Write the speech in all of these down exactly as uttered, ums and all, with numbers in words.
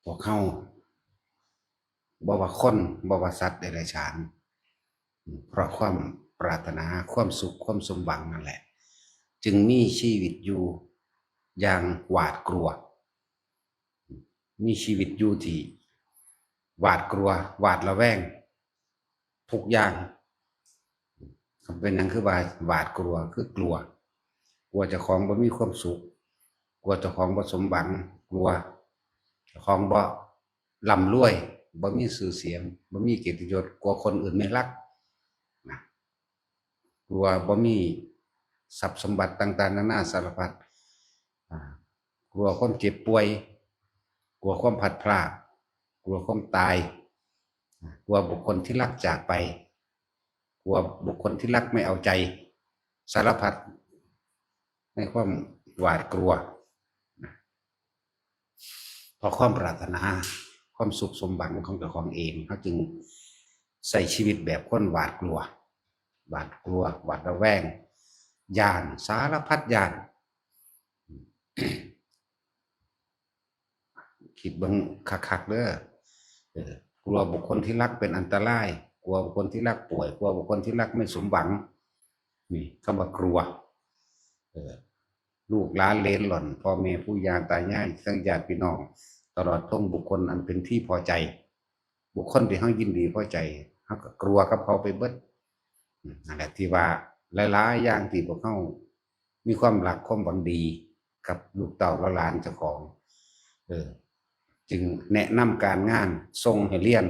พวกเฮา บ่ว่าคนบ่ว่าสัตว์เดรัจฉาน เพราะความปรารถนาความสุขความสมหวังนั่นแหละ จึงมีชีวิตอยู่อย่างหวาดกลัว มีชีวิตอยู่ที่หวาดกลัวหวาดระแวง ทุกอย่าง เป็นหยังคือว่าหวาดกลัว คือกลัว กลัวเจ้าของบ่มีความสุข กลัวเจ้าของบ่สมหวัง กลัวเจ้าของบ่ร่ำรวย บ่มีชื่อเสียง บ่มีเกียรติยศ กลัวคนอื่นไม่รักนะ กลัวบ่มีทรัพย์สมบัติต่างๆนานาสารพัด อ่า กลัวความเจ็บป่วย กลัวความพลัดพราก กลัวความตาย อ่ากลัวบุคคลที่รักจากไป กลัวบุคคลที่รักไม่เอาใจ สารพัดในความหวาดกลัว เพราะความปรารถนาความสุขสมหวังของเจ้าของเอง เขาจึงใช้ชีวิตแบบคนหวาดกลัว หวาดกลัว หวาดระแวง ย้าน สารพัดย้าน คิดเบิ่งคักๆเด้อ เออ กลัวบุคคลที่รักเป็นอันตราย กลัวบุคคลที่รักป่วย กลัวบุคคลที่รักไม่สมหวัง นี่คำว่ากลัว เออ ลูกหลานเหลนหล่อน พ่อแม่ปู่ย่าตายาย ทั้งญาติพี่น้อง ตลอดทั้งบุคคลอันเป็นที่พอใจ บุคคลที่เฮายินดีพอใจ เฮาก็กลัวกับเขาไปเบิด อืม นั่นแหละที่ว่าหลายๆอย่างที่พวกเฮามีความรักความหวังดีกับลูกเต้าและหลานเจ้าของ เออ จึงแนะนำการงาน ส่งให้เรียน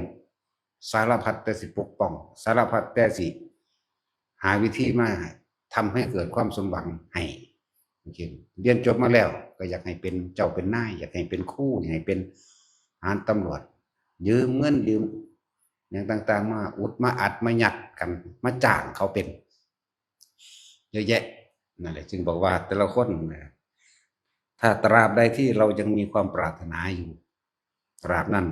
สารพัดแต่สิปกป้อง สารพัดแต่สิหาวิธีมาทำให้เกิดความสมหวังให้ เรียนจบมาแล้วก็อยากให้เป็นเจ้าเป็นนาย อยากให้เป็นครู อยากให้เป็นทหารตำรวจ ยืมเงินยืมหยังต่างๆ มาอุดมาอัดมายัดกัน มาจ้างเขาเป็น เยอะแยะ นั่นแหละ จึงบอกว่าแต่ละคนนะ ถ้าตราบใดที่เรายังมีความปรารถนาอยู่ ตราบนั้น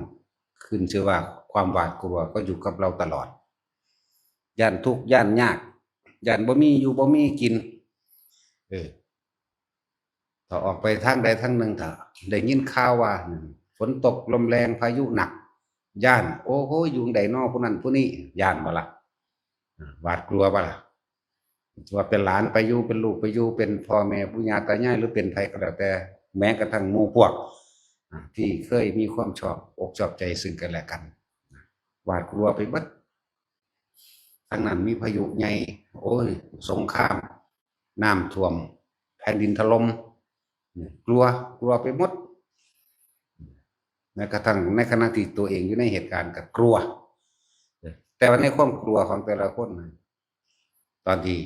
ขึ้นชื่อว่าความหวาดกลัวก็อยู่กับเราตลอด ย้านทุกข์ย้านยาก ย้านบ่มีอยู่บ่มีกิน เออ ถ้าออกไปทางใดทางหนึ่ง ถ้าได้ยินข่าวว่าฝนตกลมแรงพายุหนัก ย้าน โอ้โห อยู่ใดน้อผู้นั้นผู้นี้ ย้านบ่ล่ะ อ่า หวาดกลัวบ่ล่ะ ว่าเป็นหลานไปอยู่ เป็นลูกไปอยู่ เป็นพ่อแม่ปู่ย่าตายาย หรือเป็นใครก็แล้วแต่ แม้กระทั่งหมู่พวก อ่า ที่เคยมีความชอบอกชอบใจซึ่งกันและกัน หวาดกลัวไปเบิด ทั้งนั้นมีพายุใหญ่ โอ้ย สงคราม น้ำท่วม แผ่นดินถล่ม กลัว กลัวไปหมด แม้กระทั่งในขณะที่ตัวเองอยู่ในเหตุการณ์ก็กลัว แต่ว่าในความกลัวของแต่ละคนนะ ตอนที่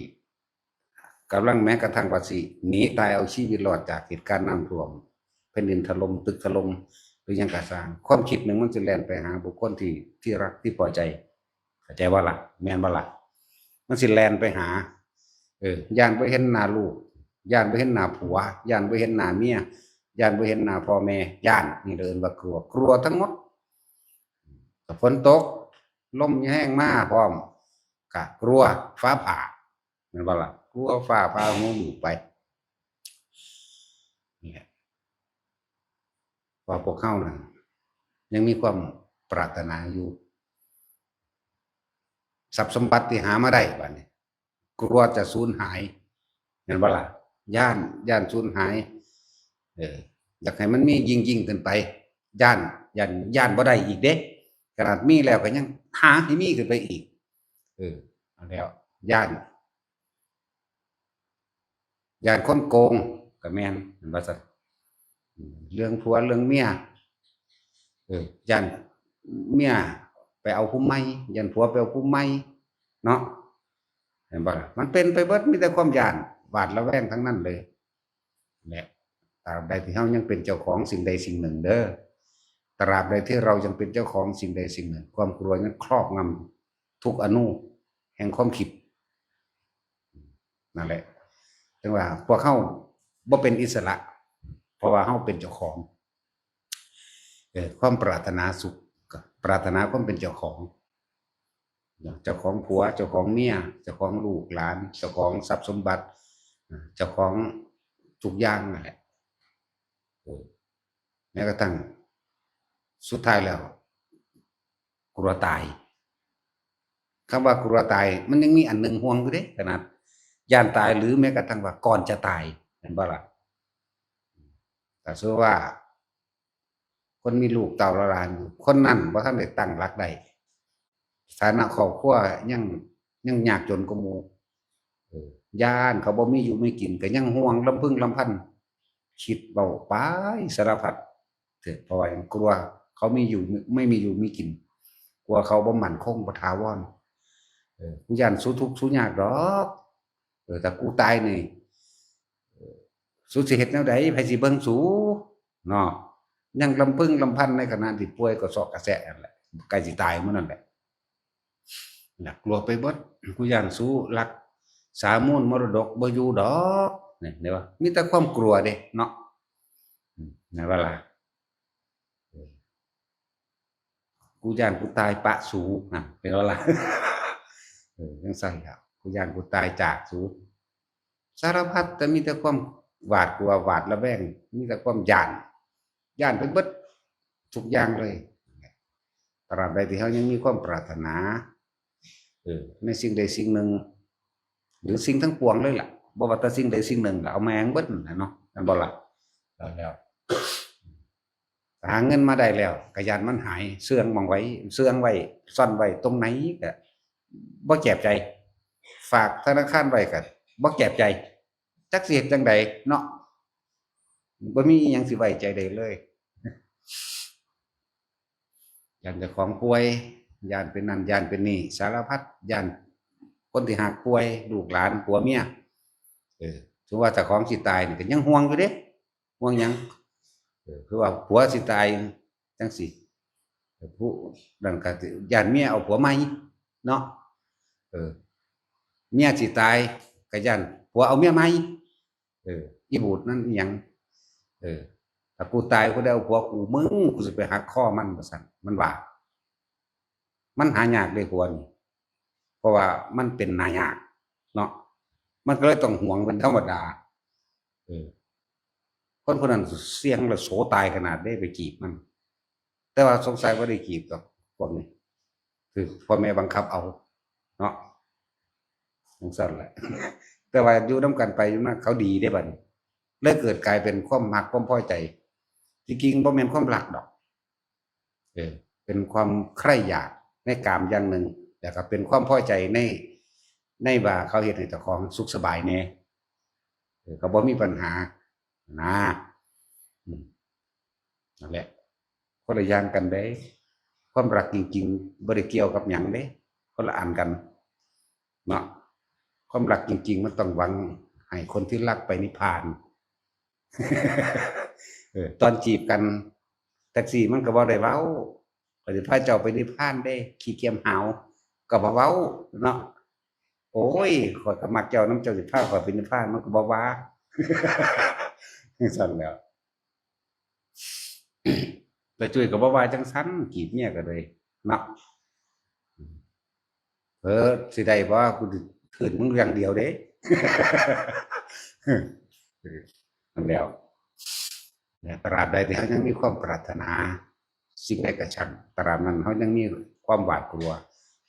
กำลังแม้กระทั่งว่าสิหนีตายเอาชีวิตรอดจากเหตุการณ์น้ำท่วม แผ่นดินถล่ม ตึกถล่ม หรือหยังกะซ่าง ความคิดหนึ่งมันสิแล่นไปหาบุคคลที่ ที่รักที่พอใจ เข้าใจบ่ล่ะ แม่นบ่ล่ะ มันสิแล่นไปหา เออ ย้านบ่เห็นหน้าลูก ย้านบ่เห็นหน้าผัว ย้านบ่เห็นหน้าเมีย ย้านบ่เห็นหน้าพ่อแม่ ย้าน นี่เอิ้นว่ากลัว กลัวทั้งหมด ถ้าฝนตก ลมแฮงมาพร้อม ก็กลัวฟ้าผ่า แม่นบ่ล่ะ กลัวฟ้าผ่าหัวหมู่ไป นี่แหละ ว่าพวกเฮานั่นยังมีความปรารถนาอยู่ ทรัพย์สมบัติที่หามาได้บัดนี้ กลัวจะสูญหาย แม่นบ่ล่ะ ย้าน ย้านสูญหาย เออ อยากให้มันมียิ่งๆขึ้นไป ย้าน ย้าน ย้านบ่ได้อีกเด้ ขนาดมีแล้วก็ยังหาให้มีขึ้นไปอีก เออ เอาแล้ว ย้าน ย้านคนโกง ก็แม่น แม่นบ่ซั่น เรื่องผัวเรื่องเมีย เออ ย้านเมียไปเอาผู้ใหม่ ย้านผัวไปเอาผู้ใหม่ เนาะ เห็นบ่ล่ะ มันเป็นไปเบิด มีแต่ความย้าน หวาดระแวงทั้งนั้นเลย และตราบใดที่เฮายังเป็นเจ้าของสิ่งใดสิ่งหนึ่งเด้อ ตราบใดที่เรายังเป็นเจ้าของสิ่งใดสิ่งหนึ่ง ความกลัวนั้นครอบงำทุกอณูแห่งความคิด นั่นแหละ จั่งว่าพวกเฮาบ่เป็นอิสระ เพราะว่าเฮาเป็นเจ้าของ เออ ความปรารถนาสุข ก็ปรารถนาความเป็นเจ้าของ เจ้าของผัว เจ้าของเมีย เจ้าของลูกหลาน เจ้าของทรัพย์สมบัติ เจ้าของทุกอย่างนั่นแหละ เออ แม้กระทั่ง สุดท้ายแล้ว กลัวตาย คำว่ากลัวตาย มันยังมีอันหนึ่งห่วงอยู่เด้ ขนาดย่านตาย หรือแม้กระทั่งว่าก่อนจะตาย เห็นบ่ล่ะ? แต่เชื่อว่า คนมีลูกเต้าหลานอยู่ คนนั้นบ่ทันได้ตั้งหลักได้ ฐานะครอบครัวยัง ยังยากจนกว่าหมู่ เออ ย่านเขาบ่มีอยู่มีกิน ก็ยังห่วงลำพึงลำพัน คิดเว้าไปสารพัดเถอะ เพราะว่ายังกลัวเขามีอยู่ ไม่มีอยู่มีกิน กลัวเขาบ่มั่นคง บ่ถาวร เออ กูย่านสูทุกข์สูยากดอก เออ ถ้ากูตายนี่ เออ สูสิเฮ็ดแนวใด ไผสิเบิ่งสู เนาะ ยังลำพึงลำพันในขณะที่ป่วยกระซอกกระแซะนั่นแหละ ใกล้สิตายมื้อนั่นแหละ น่ะ กลัวไปเบิด กูย่านสูรักษามูลมรดกบ่อยู่ดอก นี่ เห็นบ่ มีแต่ความกลัวเด้เนาะ อืม แม่นบ่ล่ะ เออ กูย่านกูตายปะสู น่ะ แม่นบ่ล่ะ เออ จั่งซั้นล่ะ กูย่านกูตายจากสู สารพัด แต่มีแต่ความหวาดกลัว หวาดระแวง มีแต่ความย่าน ย่านไปเบิดทุกอย่างเลย ตราบใดที่เฮายังมีความปรารถนา เออ ในสิ่งใดสิ่งหนึ่ง หรือสิ่งทั้งปวงเลยล่ะ บ่ว่าแต่สิ่งใดสิ่งหนึ่งล่ะ เอาแม่งเบิดนั่นแหละเนาะ แม่นบ่ล่ะ? แล้ว หาเงินมาได้แล้ว ก็ย่านมันหาย เสื่องหม่องไว้ เสื่องไว้ ซ่อนไว้ตรงไหนก็บ่แจบใจ ฝากธนาคารไว้ก็บ่แจบใจ จักสิเฮ็ดจั่งใดเนาะ บ่มีอิหยังสิไว้ใจได้เลย ย่านเจ้าของป่วย ย่านเป็นนั่น ย่านเป็นนี่ สารพัด ย่านคนที่ฮักป่วย ลูกหลาน ผัวเมีย เออ ถือว่าเจ้าของสิตายนี่ก็ยังห่วงอยู่เด้ ห่วงหยัง เออ คือว่าผัวสิตายจั่งซี้ ผู้นั้นก็ย่านเมียเอาผัวใหม่เนาะ เออ เมียสิตายก็ย่านผัวเอาเมียใหม่ เออ อีบูดนั่นอีหยัง เออ ถ้ากูตาย กูได้เอาผัวกู มึง กูสิไปหักคอมัน ว่าซั่น มันว่า มันหายากเด้ผัวนี่ เพราะว่ามันเป็นหน้ายากเนาะ มันก็เลยต้องห่วงเป็นธรรมดา เออ คนคนนั้นเสี่ยงและโสตายขนาดได้ไปจีบมัน แต่ว่าสงสัยบ่ได้จีบดอกพวกนี้ คือพ่อแม่บังคับเอาเนาะ จั่งซั้นแหละ แต่ว่าอยู่นำกันไปอยู่มาเขาดีเด้บัดนี้ เลยเกิดกลายเป็นความมักความพอใจ ที่จริงบ่แม่นความรักดอก เออ เป็นความใคร่อยากในกามอย่างหนึ่ง แล้วก็เป็นความพอใจใน ในว่าเขาเฮ็ดให้เจ้าของสุขสบายแหน่ เออ ก็บ่มีปัญหานะ อืม นั่นแหละ คนละอย่างกันเด้ ความรักจริงๆ บ่ได้เกี่ยวกับหยังเด้ คนละอันกัน เนาะ ความรักจริงๆ มันต้องหวังให้คนที่รักไปนิพพาน เออ ตอนจีบกัน แท็กซี่มันก็บ่ได้เว้า "ข้อยสิพาเจ้าไปนิพพานเด้ ขี้เกียจหาว" ก็บ่เว้าเนาะ "โอ้ย ข้อยก็มักเจ้านำ เจ้าสิพาข้อยไปนิพพาน" มันก็บ่ว่า จั่งซั้นแหล้ว ตาจุ้ยก็บ่ว่าจั่งซั้น จีบเมียก็เลยเนาะ เออ สิได้บ่ กูสิทื่นมึงอย่างเดียวเด้ นั่นแหล้ว เนี่ย ตราบใดที่เฮายังมีความปรารถนา สิ่งใดก็ช่าง ตราบนั้นเฮายังมีความหวาดกลัว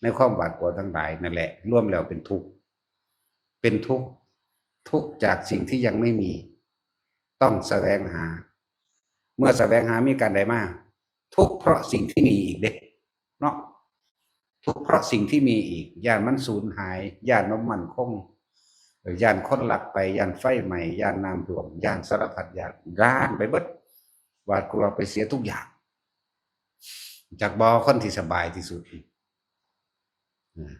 ในความหวาดกลัวทั้งหลายนั่นแหละ รวมแล้วเป็นทุกข์ เป็นทุกข์ ทุกข์จากสิ่งที่ยังไม่มี ต้องแสวงหา เมื่อแสวงหามีการได้มา ทุกข์เพราะสิ่งที่มีอีกเด้ เนาะ ทุกข์เพราะสิ่งที่มีอีก ย้านมันสูญหาย ย้านบ่มั่นคง เอ่อ ย้านคนลักไป ย้านไฟไหม้ ย้านน้ำท่วม ย้านสารพัดอย่าง ย้านไปเบิด หวาดกลัวไปเสียทุกอย่าง จักบ่ คนที่สบายที่สุด อ่า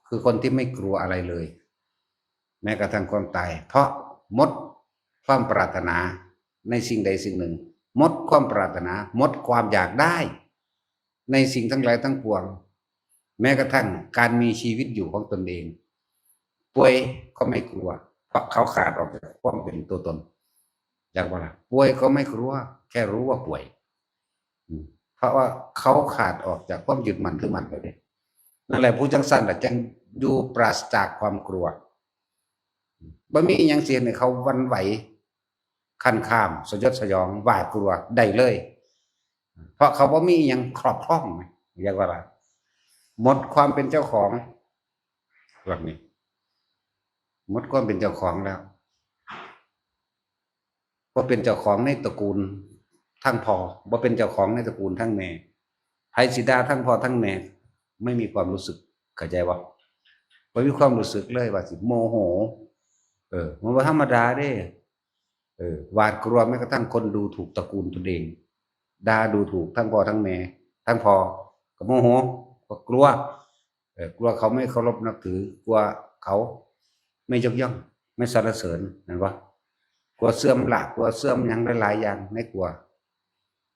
คือคนที่ไม่กลัวอะไรเลย แม้กระทั่งความตาย เพราะหมดความปรารถนาในสิ่งใดสิ่งหนึ่ง หมดความปรารถนา หมดความอยากได้ ในสิ่งทั้งหลายทั้งปวง แม้กระทั่งการมีชีวิตอยู่ของตนเอง ป่วยก็ไม่กลัว เพราะเขาขาดออกจากความเป็นตัวตน จักบ่ล่ะ ป่วยก็ไม่กลัว แค่รู้ว่าป่วย อืม เพราะว่าเขาขาดออกจากความยึดมั่นถือมั่นแล้วเด้ นั่นแหละ ผู้จั่งซั้นน่ะ จั่งอยู่ปราศจากความกลัว บ่มีอิหยังสิเฮ็ดให้เขาหวั่นไหว คันคาม สยดสยอง หวาดกลัวได้เลย เพราะเขาบ่มีอิหยังครอบครองไง เรียกว่าอะไร หมดความเป็นเจ้าของ พวกนี้ หมดความเป็นเจ้าของแล้ว บ่เป็นเจ้าของในตระกูลทั้งพ่อ บ่เป็นเจ้าของในตระกูลทั้งแม่ ไผสิด่าทั้งพ่อทั้งแม่ ไม่มีความรู้สึก เข้าใจบ่ บ่มีความรู้สึกเลยว่าสิโมโห เออ มันบ่ธรรมดาเด้ เออ หวาดกลัวแม้กระทั่งคนดูถูกตระกูลตนเอง ด่าดูถูกทั้งพ่อทั้งแม่ ทั้งพ่อก็โมโห ก็กลัว เออ กลัวเขาไม่เคารพนับถือ กลัวเขาไม่ยกย่อง ไม่สรรเสริญ เห็นบ่ กลัวเสื่อมลาภ กลัวเสื่อมหยังหลายๆอย่าง ในกลัว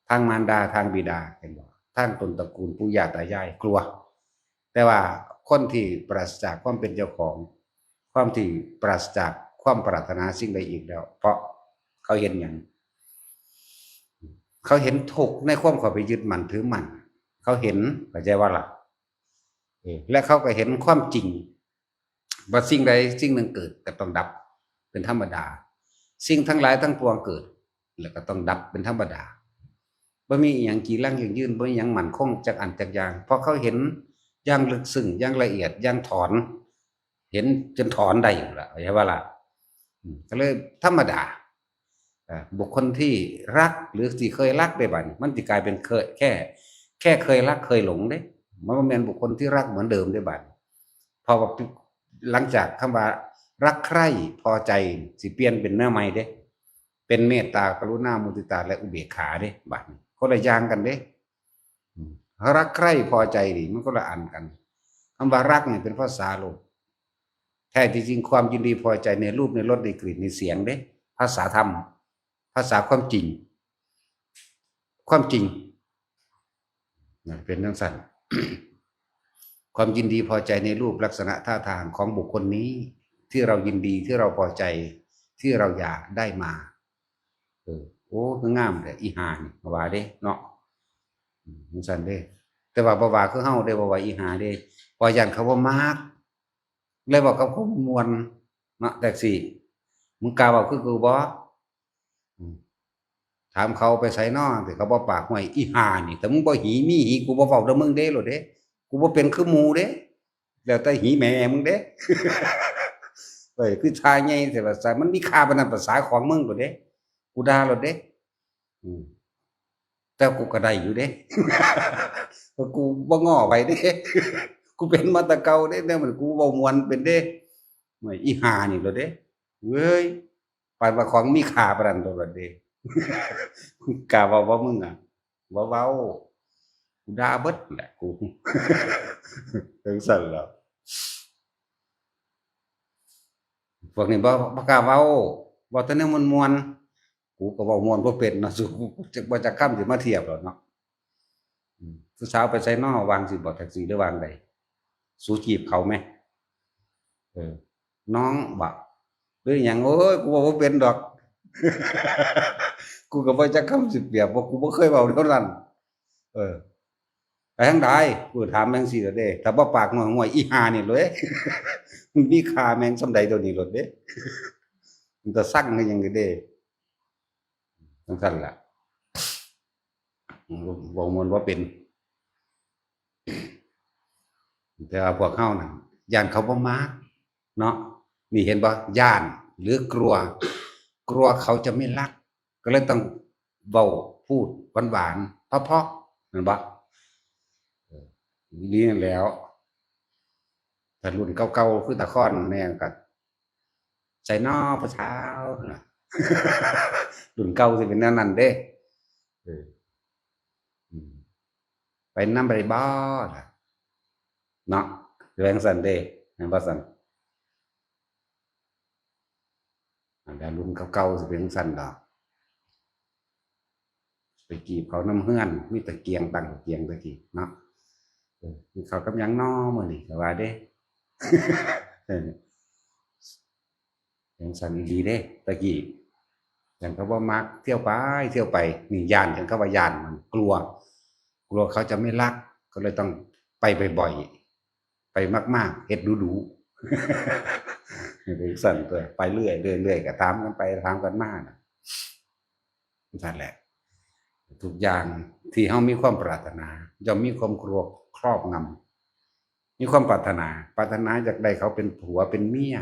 ทางมารดา ทางบิดา เห็นบ่ ทางต้นตระกูลปู่ย่าตายาย กลัว แต่ว่าคนที่ปราศจากความเป็นเจ้าของ ความที่ปราศจากความปรารถนาสิ่งใดอีกแล้ว เพราะเขาเห็นหยัง เขาเห็นทุกข์ในความเข้าไปยึดมั่นถือมั่น เขาเห็น เข้าใจว่าล่ะ เออ และเขาก็เห็นความจริง ว่าสิ่งใดสิ่งหนึ่งเกิดก็ต้องดับ เป็นธรรมดา สิ่งทั้งหลายทั้งปวงเกิด แล้วก็ต้องดับเป็นธรรมดา บ่มีอิหยังจีรังยั่งยืน บ่มีอิหยังมั่นคงจักอันจักอย่าง เพราะเขาเห็นอย่างลึกซึ้ง อย่างละเอียด อย่างถอน เห็นจนถอนได้อยู่ละ เข้าใจว่าล่ะ อืม ก็เลยธรรมดา อ่า บุคคลที่รักหรือที่เคยรักได้บัดนี้ มันสิกลายเป็นเคย แค่ แค่เคยรักเคยหลงเด้ มันบ่แม่นบุคคลที่รักเหมือนเดิมได้บัดนี้ เพราะว่าหลังจากคำว่ารักใคร่พอใจสิเปลี่ยนเป็นแนวใหม่เด้ เป็นเมตตา กรุณา มุทิตา และอุเบกขาเด้ บัดนี้ คนละอย่างกันเด้ อืม รักใคร่พอใจนี่มันคนละอันกัน คำว่ารักนี่เป็นภาษาโลก แท้ที่จริงความยินดีพอใจในรูป ในรส ในกลิ่น ในเสียงเด้ ภาษาธรรม ภาษาความจริง ความจริงนะ เป็นจั่งซั้น ความยินดีพอใจในรูปลักษณะท่าทางของบุคคลนี้ ที่เรายินดี ที่เราพอใจ ที่เราอยากได้มา เออ โอ้ คืองามแท้ อีห่านี่ ว่าเด้เนาะ อืม จั่งซั้นเด้ แต่ว่าบ่ว่าคือเฮาเด้ บ่ว่าอีห่าเด้ เพราะย่านเขาบ่มัก เลยเว้ากับคนม่วนเนาะ จั่งซี้ มึงกล้าเว้าคือกูบ่ อืม ถามเขาไปไสน้อ แต่เขาบ่ปาก ห้วย อีห่านี่ ถ้ามึงบ่หีมีหี กูบ่เว้าเด้อมึงเด้ โลดเด้ กูบ่เป็นคือหมู่เด้ แล้วแต่หีแม่มึงเด้ เอ้ย คือชายใหญ่แต่ว่าสาย มันมีค่าปานนั้น ภาษาของมึงโลดเด้ กูด่าโลดเด้ อืม แต่กูก็ได้อยู่เด้ เพราะกูบ่ง้อไผเด้ กูเป็นมาแต่เก่าเด้ แนวมันกูเว้าม่วนเป็นเด้ ห้วย อีห่านี่โลดเด้ เว้ย ปานว่าของมีค่าปานนั้นโลดเด้ กล้าเว้าบ่มึงอะ บ่เว้า กูด่าเบิดแหละกู จั่งซั้นแหล้ว พวกนี้บ่ บ่กล้าเว้า เว้าแต่แนวม่วนๆ กูก็เว้าม่วนบ่เป็นเนาะ สู จัก บ่จักคำสิมาเทียบหรอกเนาะ อืม ผู้สาวไปไสน้อ วางสิบ่ แท็กซี่หรือวางใด สูจีบเขาไหม เออ น้องบ่ หรือหยัง โอ้ย กูเว้าบ่เป็นดอก กูก็บ่จักคำสิเปรียบ เพราะกูบ่เคยเว้าเท่านั้น เออ ไปทางใด กูถามจั่งซี้ล่ะเด้ ถ้าบ่ปากห้วยๆ อีห่านี่โลดเด้ มันมีค่าแม่งส่ำใดตัวนี้โลดเด้ มันตาซังคือหยังเด้ จั่งซั้นล่ะ เว้าม่วนบ่เป็น แต่ว่าพวกเฮานั่น ย่านเขาบ่มักเนาะ นี่เห็นบ่ ย่านหรือกลัว กลัวเขาจะไม่รัก ก็เลยต้องเว้า พูดหวานๆ เพราะๆ แม่นบ่ เออ นี่แหล้ว ถ้ารุ่นเก่าๆ คือตะคอนแน่ก็ ไสน้อผู้สาวนะ รุ่นเก่าสิเป็นแนวนั้นเด้ เออ อืม ไปนำไปบ่ล่ะ เนาะ เป็นจั่งซั้นเด้ แม่นบ่ซั้น อันนั้นรุ่นเก่าๆ สิเป็นจั่งซั้นดอก ไปจีบเขานำเฮือน มีตะเกียง ตั้งตะเกียงตะกี้เนาะ เออ กินข้าวกับหยังน้อมื้อนี้ ก็ว่าเด้ เออ จั่งซั้นอีหลีเด้ ตะกี้ ย่านเขาบ่มัก เที่ยวไป เที่ยวไป นี่ย่าน เห็นคำว่าย่าน มันกลัว กลัวเขาจะไม่รัก ก็เลยต้องไปบ่อยๆ ไปมากๆ เฮ็ดดูๆ เป็นจั่งซั้นตัว ไปเรื่อยๆ เรื่อยๆ ก็ถามกันไป ถามกันมาน่ะ จั่งซั้นแหละ ทุกอย่าง ที่เฮามีความปรารถนา ย่อมมีความกลัวครอบงำ มีความปรารถนา ปรารถนาอยากได้เขาเป็นผัวเป็นเมีย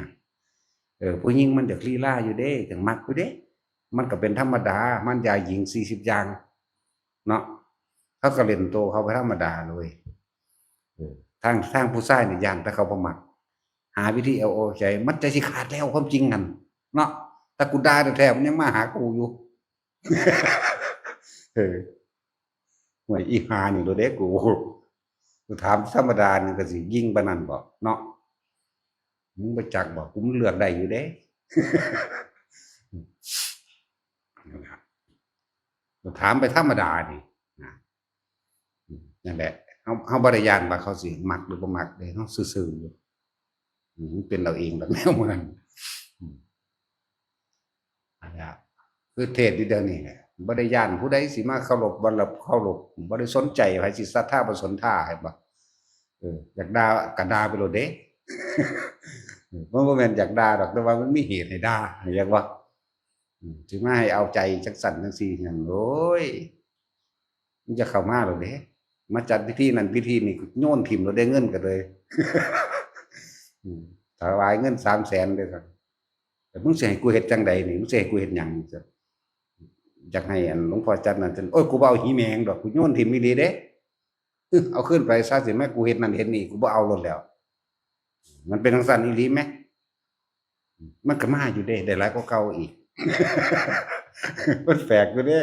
เออ ผู้หญิงมันอยากลีลาอยู่เด้ จั่งมักอยู่เด้ มันก็เป็นธรรมดา มันยาหญิงสี่สิบอย่าง เนาะ เขาก็เล่นโตเขาไปธรรมดาเลย เออ ทาง ทางผู้ชายนี่ย้านแต่เขาบ่มัก หาวิธีเอาอกใจ มันใจสิขาดแล้วความจริงหั่น เนาะ แต่กูด่าแท้ๆ มันยังมาหากูอยู่ เออ ห่วยอีห่านี่โลดเด้กู กูถามธรรมดานี่ก็สิยิ่งปานนั้นบ่เนาะ มึงบ่จักบ่ กูมันเลือกได้อยู่เด้ ถามไปธรรมดานี่นะ นั่นแหละ เฮา เฮาบ่ได้ย้านว่าเขาสิมักหรือบ่มักเด้ เฮาซื่อๆ อยู่ อืม มันเป็นเอาเองดอกแนวมัน อืม อันเนี้ย คือเทศน์อยู่เดี๋ยวนี้เนี่ย บ่ได้ย้านผู้ใดสิมาเคารพบ่รับเคารพ บ่ได้สนใจไผสิศรัทธาบ่ศรัทธา เห็นบ่ เออ อยากด่าก็ด่าไปโลดเด้ เออ มันบ่แม่นอยากด่าดอก แต่ว่ามันมีเหตุให้ด่า เข้าใจบ่ อืม สิมาให้เอาใจจังซั่นจังซี่หยัง โอ้ย มันจะเข้ามาโลดเด้ มาจัดพิธีนั่นพิธีนี่ โยนถิ่มโลดเด้ เงินก็เลย อืม ถวายเงินสามแสนเลยครับ แต่มึงสิให้กูเฮ็ดจังใดนี่ มึงสิให้กูเฮ็ดหยัง อยากให้อันหลวงพ่อจัดนั่นจัด โอ้ย กูบ่เอาหีแมงดอก กูโยนถิ่มอีหลีเด้ อื้อ เอาคืนไปซะสิ แม่กูเฮ็ดนั่นเฮ็ดนี่ กูบ่เอาโลดแล้ว มันเป็นจังซั่นอีหลีแหม มันก็มาอยู่เด้ ได้หลายกว่าเก่าอีก มันแปลกอยู่เด้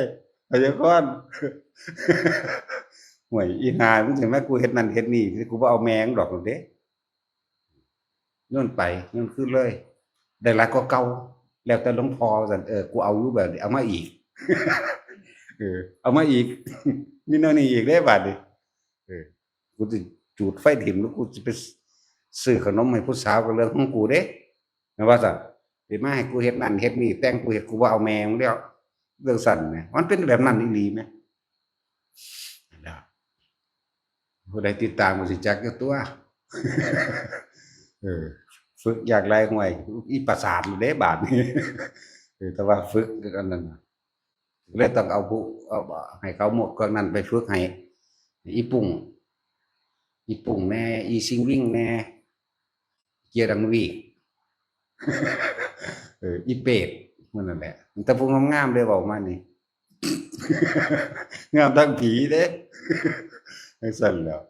พยากรณ์ ห่วย อีห่า มึงสิมากูเฮ็ดนั่นเฮ็ดนี่ กูบ่เอาแมงดอกเด้ โยนไป โยนคืนเลย ได้หลายกว่าเก่า แล้วแต่หลวงพ่อว่าซั่น เออ กูเอาอยู่แบบนี้ เอามาอีก เออ เอามาอีก มีแนวนี้อีกเด้บาดนี้ เออ กูสิจูดไฟถิ่ม แล้วกูสิไปซื้อขนมให้ผู้สาว ก็เรื่องของกูเด้ แม่นว่าซั่น สิมาให้กูเฮ็ดนั่นเฮ็ดนี่ แต่งกูเฮ็ด กูบ่เอาแมงแล้ว เรื่องซั่นแหม มันเป็นแบบนั้นอีหลีแหม ผู้ใดติดตามก็สิจักอยู่ตัว เออ ฝึกอยากไล่ห่วย อีประสาทเด้บาดนี้ เออ แต่ว่าฝึกอันนั้นน่ะ เลยต้องเอาผู้ เอา ให้เขาหมวกเครื่องนั้นไปฝึกให้ อีปุ้ง อีปุ้งแน่ อีซิงวิ่งแน่ เกียร์ดังวีก เออ อีเป็ด มันนั่นแหละ แต่ผู้งามๆเลยเว้ามานี่ งามทั้งผีเด้ จังซั่นแหล้ว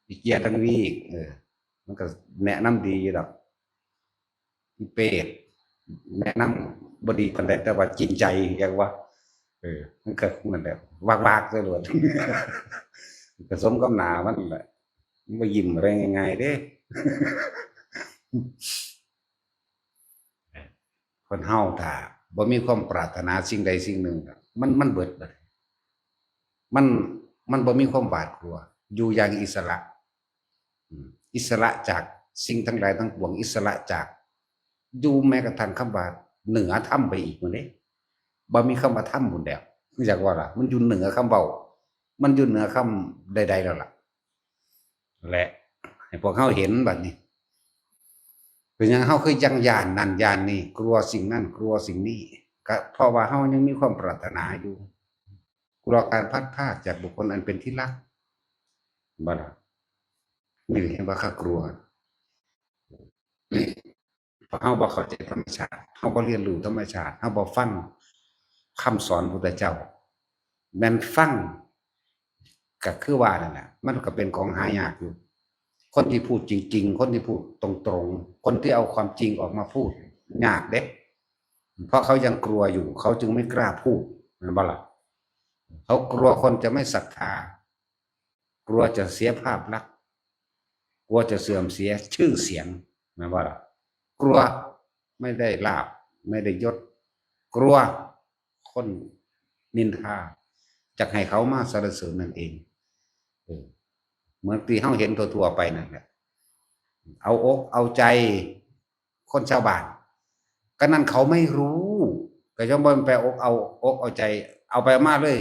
อีเกียร์ดังวีก เออ มันก็แนะนำดีอยู่ดอก อีเป็ด แนะนำบ่ดีปานใด แต่ว่าจริงใจ อยากว่า เออ มันก็นั่นแหละ วากๆ ซะโลด ก็สมกับหน้ามันแหละ มันบ่ยิ้มอะไรง่ายๆเด้ คนเฮาถ้าบ่มีความปรารถนาสิ่งใดสิ่งหนึ่ง มัน มันเบิดบัด มัน มันบ่มีความหวาดกลัว อยู่อย่างอิสระ อืม อิสระจากสิ่งทั้งหลายทั้งปวง อิสระจาก อยู่แม้กระทั่งคำว่าเหนือธรรมไปอีกมื้อนี้ บ่มีคำว่าธรรมพุ้นแล้ว รู้จักว่าล่ะ มันอยู่เหนือคำเว้า มันอยู่เหนือคำใดๆแล้วล่ะ และให้พวกเฮาเห็นบัดนี้ เป็นหยังเฮาคือยังย้านนั่นย้านนี่ กลัวสิ่งนั้นกลัวสิ่งนี้ ก็เพราะว่าเฮายังมีความปรารถนาอยู่ กลัวการพลัดพรากจากบุคคลอันเป็นที่รัก บ่ล่ะ นี่เห็นว่าข้ากลัว เพราะเฮาบ่เข้าใจธรรมชาติ เฮาบ่เรียนรู้ธรรมชาติ เฮาบ่ฟังคำสอนพุทธเจ้า แม่นฟัง ก็คือว่านั่นแหละ มันก็เป็นของหายากอยู่ คนที่พูดจริงๆ คนที่พูดตรงๆ คนที่เอาความจริงออกมาพูด ยากเด้ เพราะเขายังกลัวอยู่ เขาจึงไม่กล้าพูด แม่นบ่ล่ะ เขากลัวคนจะไม่ศรัทธา กลัวจะเสียภาพลักษณ์ กลัวจะเสื่อมเสียชื่อเสียง แม่นบ่ล่ะ กลัวไม่ได้ลาภ ไม่ได้ยศ กลัวคนนินทา อยากให้เขามาสรรเสริญนั่นเอง เออ เหมือนที่เฮาเห็นทั่วๆไปนั่นแหละ เอาอกเอาใจคนชาวบ้าน ก็นั่นเขาไม่รู้ ก็ย่อมบ่ไปอกเอาอกเอาใจ เอาไปมาเลย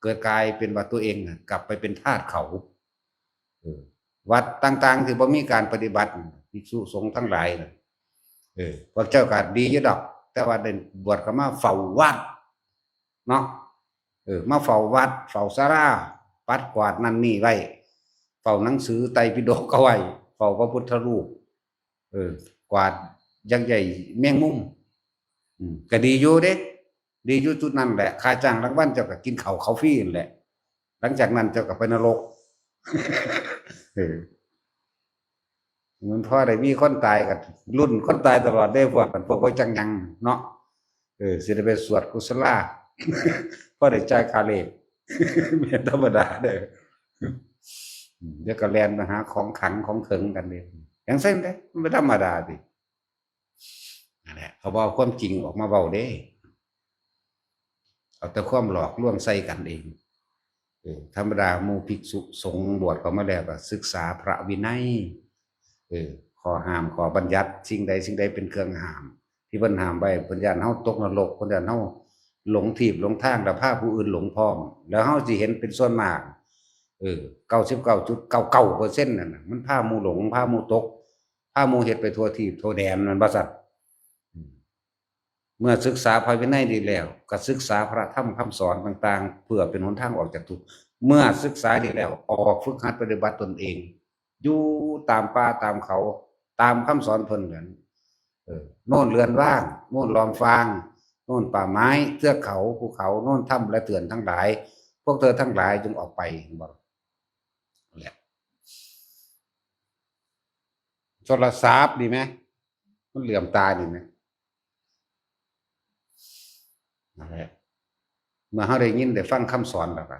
เกิดกลายเป็นว่าตัวเองน่ะกลับไปเป็นทาสเขา เออ วัดต่างๆที่บ่มีการปฏิบัติ ภิกษุสงฆ์ทั้งหลายน่ะ เออ พวกเจ้าก็ดีอยู่ดอก แต่ว่าได้บวชเข้ามาเฝ้าวัด เนาะ เออ มาเฝ้าวัด เฝ้าศาลา ปัดกวาดนั่นนี่ไว้ เฝ้าหนังสือไตรปิฎกเอาไว้ เฝ้าพระพุทธรูป เออ กวาดยักษ์ใหญ่แมงมุม อืม ก็ดีอยู่เด้ ดีอยู่จุดนั้นแหละ ค่าจ้างรางวัลเจ้าก็กินข้าวเขาฟรีนั่นแหละ หลังจากนั้นเจ้าก็ไปนรก เออ มันพอได้มีคนตายก็รุ่นคนตายตลอดเด้ พวกกัน พวกบ่จักหยังเนาะ เออ สิได้ไปสวดกุศลา พอได้จ่ายค่าเลข แม่นธรรมดาเด้อ เดี๋ยวก็แล่นไปหาของขังของเขิงกันเด้ จั่งซั้นเด้ มันบ่ธรรมดาติ นั่นแหละ เขาบ่เอาความจริงออกมาเว้าเด้ เอาแต่ความหลอกลวงใส่กันเอง เออ ธรรมดาหมู่ภิกษุสงฆ์บวชเข้ามาแล้วก็ศึกษาพระวินัย เออ ข้อห้าม ข้อบัญญัติ สิ่งใดสิ่งใดเป็นเครื่องห้าม ที่เพิ่นห้ามไว้ เพิ่นย้านเฮาตกนรก เพิ่นย้านเฮาหลงทีพหลงทาง แล้วพาผู้อื่นหลงพร้อม แล้วเฮาสิเห็นเป็นส่วนมาก เออ เก้าสิบเก้าจุดเก้าเก้าเปอร์เซ็นต์ นั่นน่ะ มันพาหมู่หลง พาหมู่ตก พาหมู่เฮ็ดไปทั่วทีพทั่วแดน แม่นบ่ซั่น อืม เมื่อศึกษาพระวินัยดีแล้ว ก็ศึกษาพระธรรมคำสอนต่างๆ เพื่อเป็นหนทางออกจากทุกข์ เมื่อศึกษาดีแล้ว ออกฝึกหัดปฏิบัติตนเอง อยู่ตามป่าตามเขา ตามคำสอนเพิ่นนั่น เออ โน่นเรือนว่าง โน่นลอมฟาง โน่นป่าไม้ เทือกเขา ภูเขา โน่นถ้ำและเถื่อนทั้งหลาย พวกเธอทั้งหลายจงออกไป เห็นบ่ นั่นแหละ โทรศัพท์ดีไหม มันเหลื่อมตาดีไหม นั่นแหละ เมื่อเฮาได้ยินได้ฟังคำสอนแล้วก็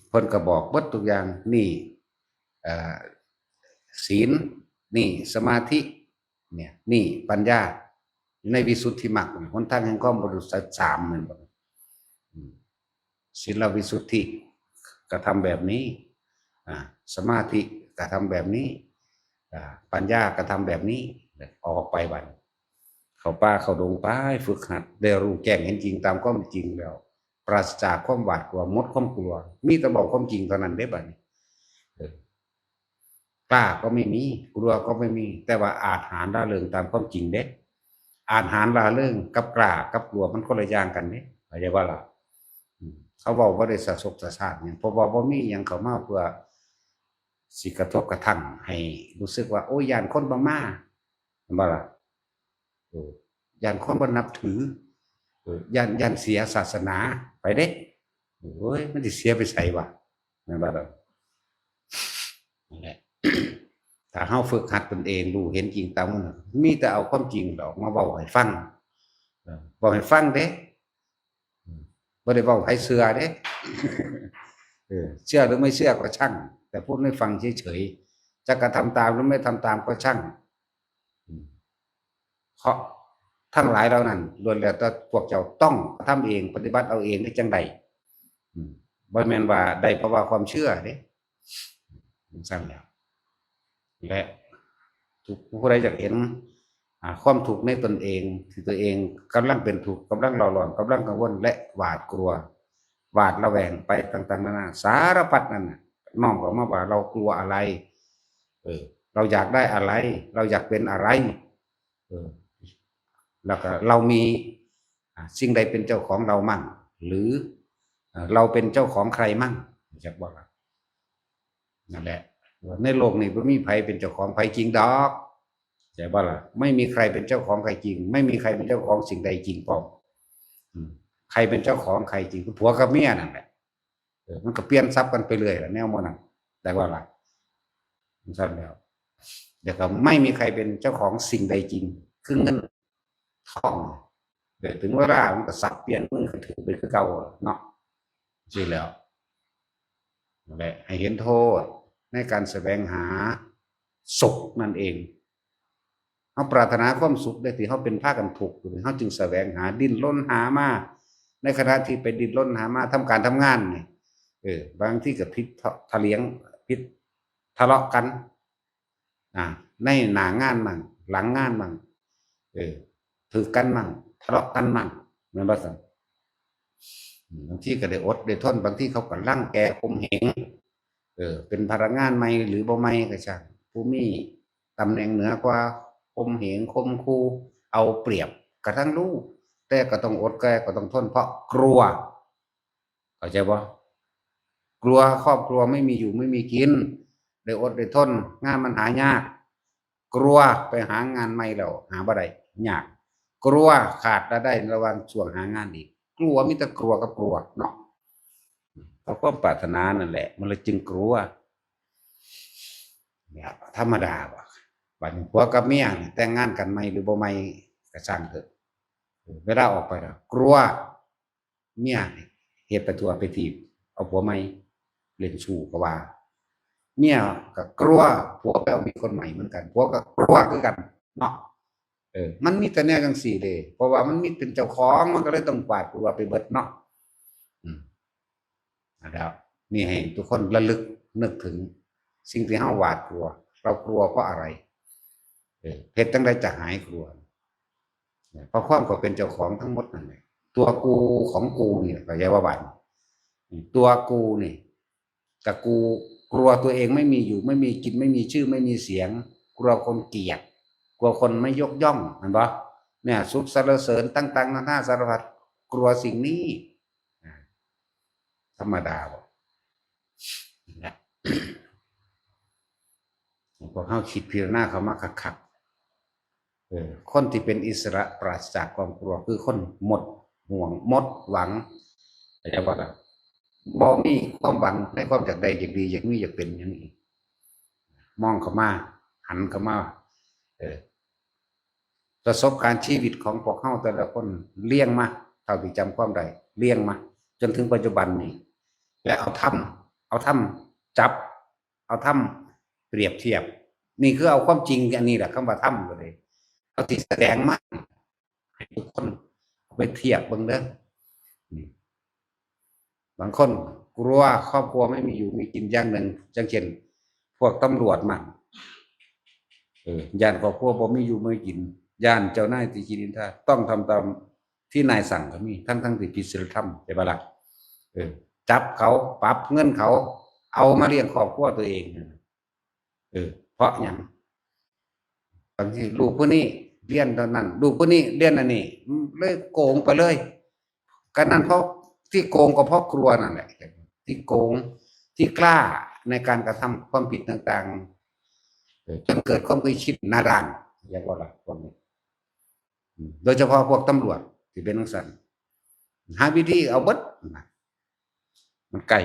เพิ่นก็บอกเบิดทุกอย่าง นี่ เอ่อ ศีล นี่สมาธิ เนี่ย นี่ปัญญา อยู่ในวิสุทธิมรรค หนทางแห่งความบริสุทธิ์สาม แม่นบ่ อืม ศีลวิสุทธิ กระทำแบบนี้ อ่า สมาธิ กระทำแบบนี้ อ่า ปัญญา กระทำแบบนี้ ออกไปบัดนี้ เข้าป่าเข้าดงไป ฝึกหัด ได้รู้แจ้งเห็นจริงตามความจริงแล้ว ปราศจากความหวาดกลัว หมดความกลัว มีแต่บอกความจริงเท่านั้นเด้บัดนี้ เออ กล้าก็ไม่มี กลัวก็ไม่มี แต่ว่าอาจหาญร่าเริงตามความจริงเด้ อาจหาญร่าเริงกับกล้ากับกลัวมันคนละอย่างกันเด้ เข้าใจบ่ล่ะ อืม เขาเว้าบ่ได้สะสกสะสานหยัง เพราะว่าบ่มีหยังเข้ามาเพื่อสิกระทบกระทั่งให้รู้สึกว่า โอ้ย ย้านคนบ่มา แม่นบ่ล่ะ เออ ย้านคนบ่นับถือ เออ ย้าน ย้านเสียศาสนา ไปเด้ โอ้ย มันสิเสียไปไสวะ แม่นบ่ล่ะ นั่นแหละ ถ้าเฮาฝึกหัดตนเอง รู้เห็นจริงตามมัน มีแต่เอาความจริงออกมาเว้าให้ฟัง เออ เว้าให้ฟังเด้ บ่ได้เว้าให้เชื่อเด้ เออ เชื่อหรือไม่เชื่อก็ช่าง แต่พูดให้ฟังเฉยๆ จะกระทำตามหรือไม่ทำตามก็ช่าง อืม เพราะทั้งหลายเหล่านั้นล้วนแล้วแต่พวกเจ้าต้องกระทำเอง ปฏิบัติเอาเองได้จั่งใด อืม บ่แม่นว่าได้เพราะว่าความเชื่อเด้ จั่งซั้นแล้ว และทุกผู้ใดอยากเห็น อ่า ความทุกข์ในตนเอง ที่ตัวเองกำลังเป็นทุกข์ กำลังเร่าร้อน กำลังกังวล และหวาดกลัว หวาดระแวงไปต่างๆนานา สารพัดนั่นน่ะ น้อมเข้ามาว่าเรากลัวอะไร เออ เราอยากได้อะไร เราอยากเป็นอะไร เออ แล้วก็เรามี อ่า สิ่งใดเป็นเจ้าของเรามั่ง หรือ เอ่อ เราเป็นเจ้าของใครมั่ง จักบ่ล่ะ นั่นแหละ ในโลกนี้บ่มีไผเป็นเจ้าของไผจริงดอก ใช่บ่ล่ะ ไม่มีใครเป็นเจ้าของใครจริง ไม่มีใครเป็นเจ้าของสิ่งใดจริงพร้อม อืม ใครเป็นเจ้าของใครจริง คือผัวกับเมียนั่นแหละ เออ มันก็เปลี่ยนสับกันไปเรื่อยล่ะ แนวหมู่นั้น แต่ว่าล่ะ จั่งซั้นแล้ว เดี๋ยวก็ไม่มีใครเป็นเจ้าของสิ่งใดจริง คือเงินทอง เดี๋ยวถึงเวลามันก็สับเปลี่ยนมือกันถือไปคือเก่าเนาะ จั่งซี้แล้ว นั่นแหละ ให้เห็นโทษในการแสวงหาสุขนั่นเอง เฮาปรารถนาความสุขได้ ที่เฮาเป็นพากันทุกข์อยู่นี่ เฮาจึงแสวงหา ดิ้นรนหามา ในขณะที่ไปดิ้นรนหามา ทำการทำงานนี่ เออ บางทีก็ผิดเถาะเถียง ผิดทะเลาะกัน อ่า ในหน้างานมั่ง หลังงานมั่ง เออ ถือกันมั่ง ทะเลาะกันมั่ง แม่นบ่ซั่น อืม บางทีก็ได้อดได้ทน บางทีเขาก็รังแกข่มเหง เออ เป็นพนักงานใหม่หรือบ่ใหม่ก็ช่าง ผู้มีตำแหน่งเหนือกว่า ข่มเหง ข่มขู่ เอาเปรียบกระทั่งลูก แต่ก็ต้องอด แต่ก็ต้องทน เพราะกลัว เข้าใจบ่ กลัวครอบครัวไม่มีอยู่ไม่มีกิน ได้อดได้ทน งานมันหายาก กลัวไปหางานใหม่แล้วหาบ่ได้ ยาก กลัวขาดรายได้ระหว่างช่วงหางานอีก กลัว มีแต่กลัวกับกลัวเนาะ เพราะความปรารถนานั่นแหละ มันเลยจึงกลัว เนี่ย ธรรมดาบ่ บัดนี้ผัวกับเมียนี่แต่งงานกันใหม่หรือบ่ใหม่ก็ช่างเถอะ เวลาออกไปแล้วกลัว เมียนี่เฮ็ดไปทั่วไปทีบ เอาผัวใหม่ เล่นชู้ก็ว่า เมียก็กลัวผัวไปเอามีคนใหม่เหมือนกัน ผัวก็กลัวคือกันเนาะ เออ มันมีแต่แนวจังซี่เด้ เพราะว่ามันมีเป็นเจ้าของ มันก็เลยต้องหวาดกลัวไปเบิดเนาะ อืม นะครับ นี่ให้ทุกคนระลึกนึกถึงสิ่งที่เราหวาดกลัว เรากลัวเพราะอะไร เออ เฮ็ดจั่งใดจะหายกลัว เพราะความก็เป็นเจ้าของทั้งหมดนั่นแหละ ตัวกูของกูนี่แหละ เข้าใจว่าบัดนี้ ตัวกูนี่ แต่กูกลัวตัวเองไม่มีอยู่ ไม่มีกิน ไม่มีชื่อ ไม่มีเสียง กลัวคนเกลียด กลัวคนไม่ยกย่อง เห็นปะ เนี่ย สุขสรรเสริญต่างๆนานาสารพัด กลัวสิ่งนี้ อ่า ธรรมดาบ่นะ พวกเฮาคิดพิจารณาเข้ามาคักๆ เออ คนที่เป็นอิสระปราศจากความกลัวคือคนหมดห่วง หมดหวัง เข้าใจบ่ล่ะ บ่มีความหวังในความอยากได้ อยากดี อยากมี อยากเป็นหยังอีก มองเข้ามา หันเข้ามา เออ ประสบการณ์ชีวิตของพวกเฮาแต่ละคนเรียงมา เท่าที่จำความได้ เรียงมา จนถึงปัจจุบันนี้ และเอาธรรม เอาธรรมจับ เอาธรรมเปรียบเทียบ นี่คือเอาความจริงอันนี้แหละ คำว่าธรรมก็เลย เอาที่แสดงมาให้ทุกคนเอาไปเทียบเบิ่งเด้อ นี่ บางคนกลัวครอบครัวไม่มีอยู่มีกินอย่างหนึ่ง อย่างเช่น พวกตำรวจมัน เออ ย้านครอบครัวบ่มีอยู่มีกิน ย้านเจ้านายติฉินนินทา ต้องทำตามที่นายสั่งก็มี ทั้งๆที่ผิดศีลธรรม ใช่ปะล่ะ เออ จับเขา ปรับเงินเขา เอามาเลี้ยงครอบครัวตัวเอง เออ เพราะหยัง บางทีลูกผู้นี้เรียนตอนนั้น ลูกผู้นี้เรียนอันนี้ เลยโกงไปเลย การนั้นเพราะที่โกงก็เพราะกลัวนั่นแหละ ที่โกง ที่กล้าในการกระทำความผิดต่างๆ เออ จนเกิดความเคยชินหน้าด้าน เรียกว่าอะไรพวกนี้ อืม โดยเฉพาะพวกตำรวจที่เป็นจั่งซั้น หาวิธีเอาเบิดนะ มันใกล้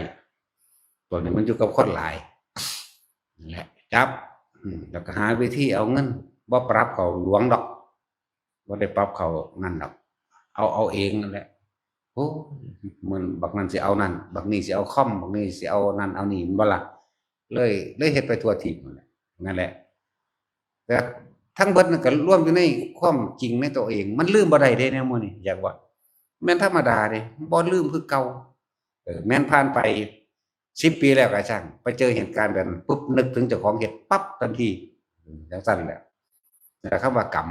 ตัวนี้มันอยู่กับคนหลาย นั่นแหละ จับ อืม แล้วก็หาวิธีเอาเงิน บ่ปรับเขาหลวงดอก บ่ได้ปรับเขานั่นดอก เอา เอาเองนั่นแหละ โอ้ มันบักนั่นสิเอานั่น บักนี่สิเอาคอม บักนี่สิเอานั่นเอานี่ มันบ่ล่ะ เลย เลยเฮ็ดไปทั่วทีบนั่นแหละ นั่นแหละ แต่ทั้งเบิดนั่นก็รวมอยู่ในความจริงในตัวเอง มันลืมบ่ได้เด้แนวหมู่นี้ อยากว่า แม่นธรรมดาเด้ บ่ลืมคือเก่า เออ แม่นผ่านไปสิบปีแล้วก็ช่าง ไปเจอเหตุการณ์แบบนั้นปุ๊บ นึกถึงเจ้าของเฮ็ดปั๊บทันที อืม จั่งซั้นแหละ แต่คำว่ากรรม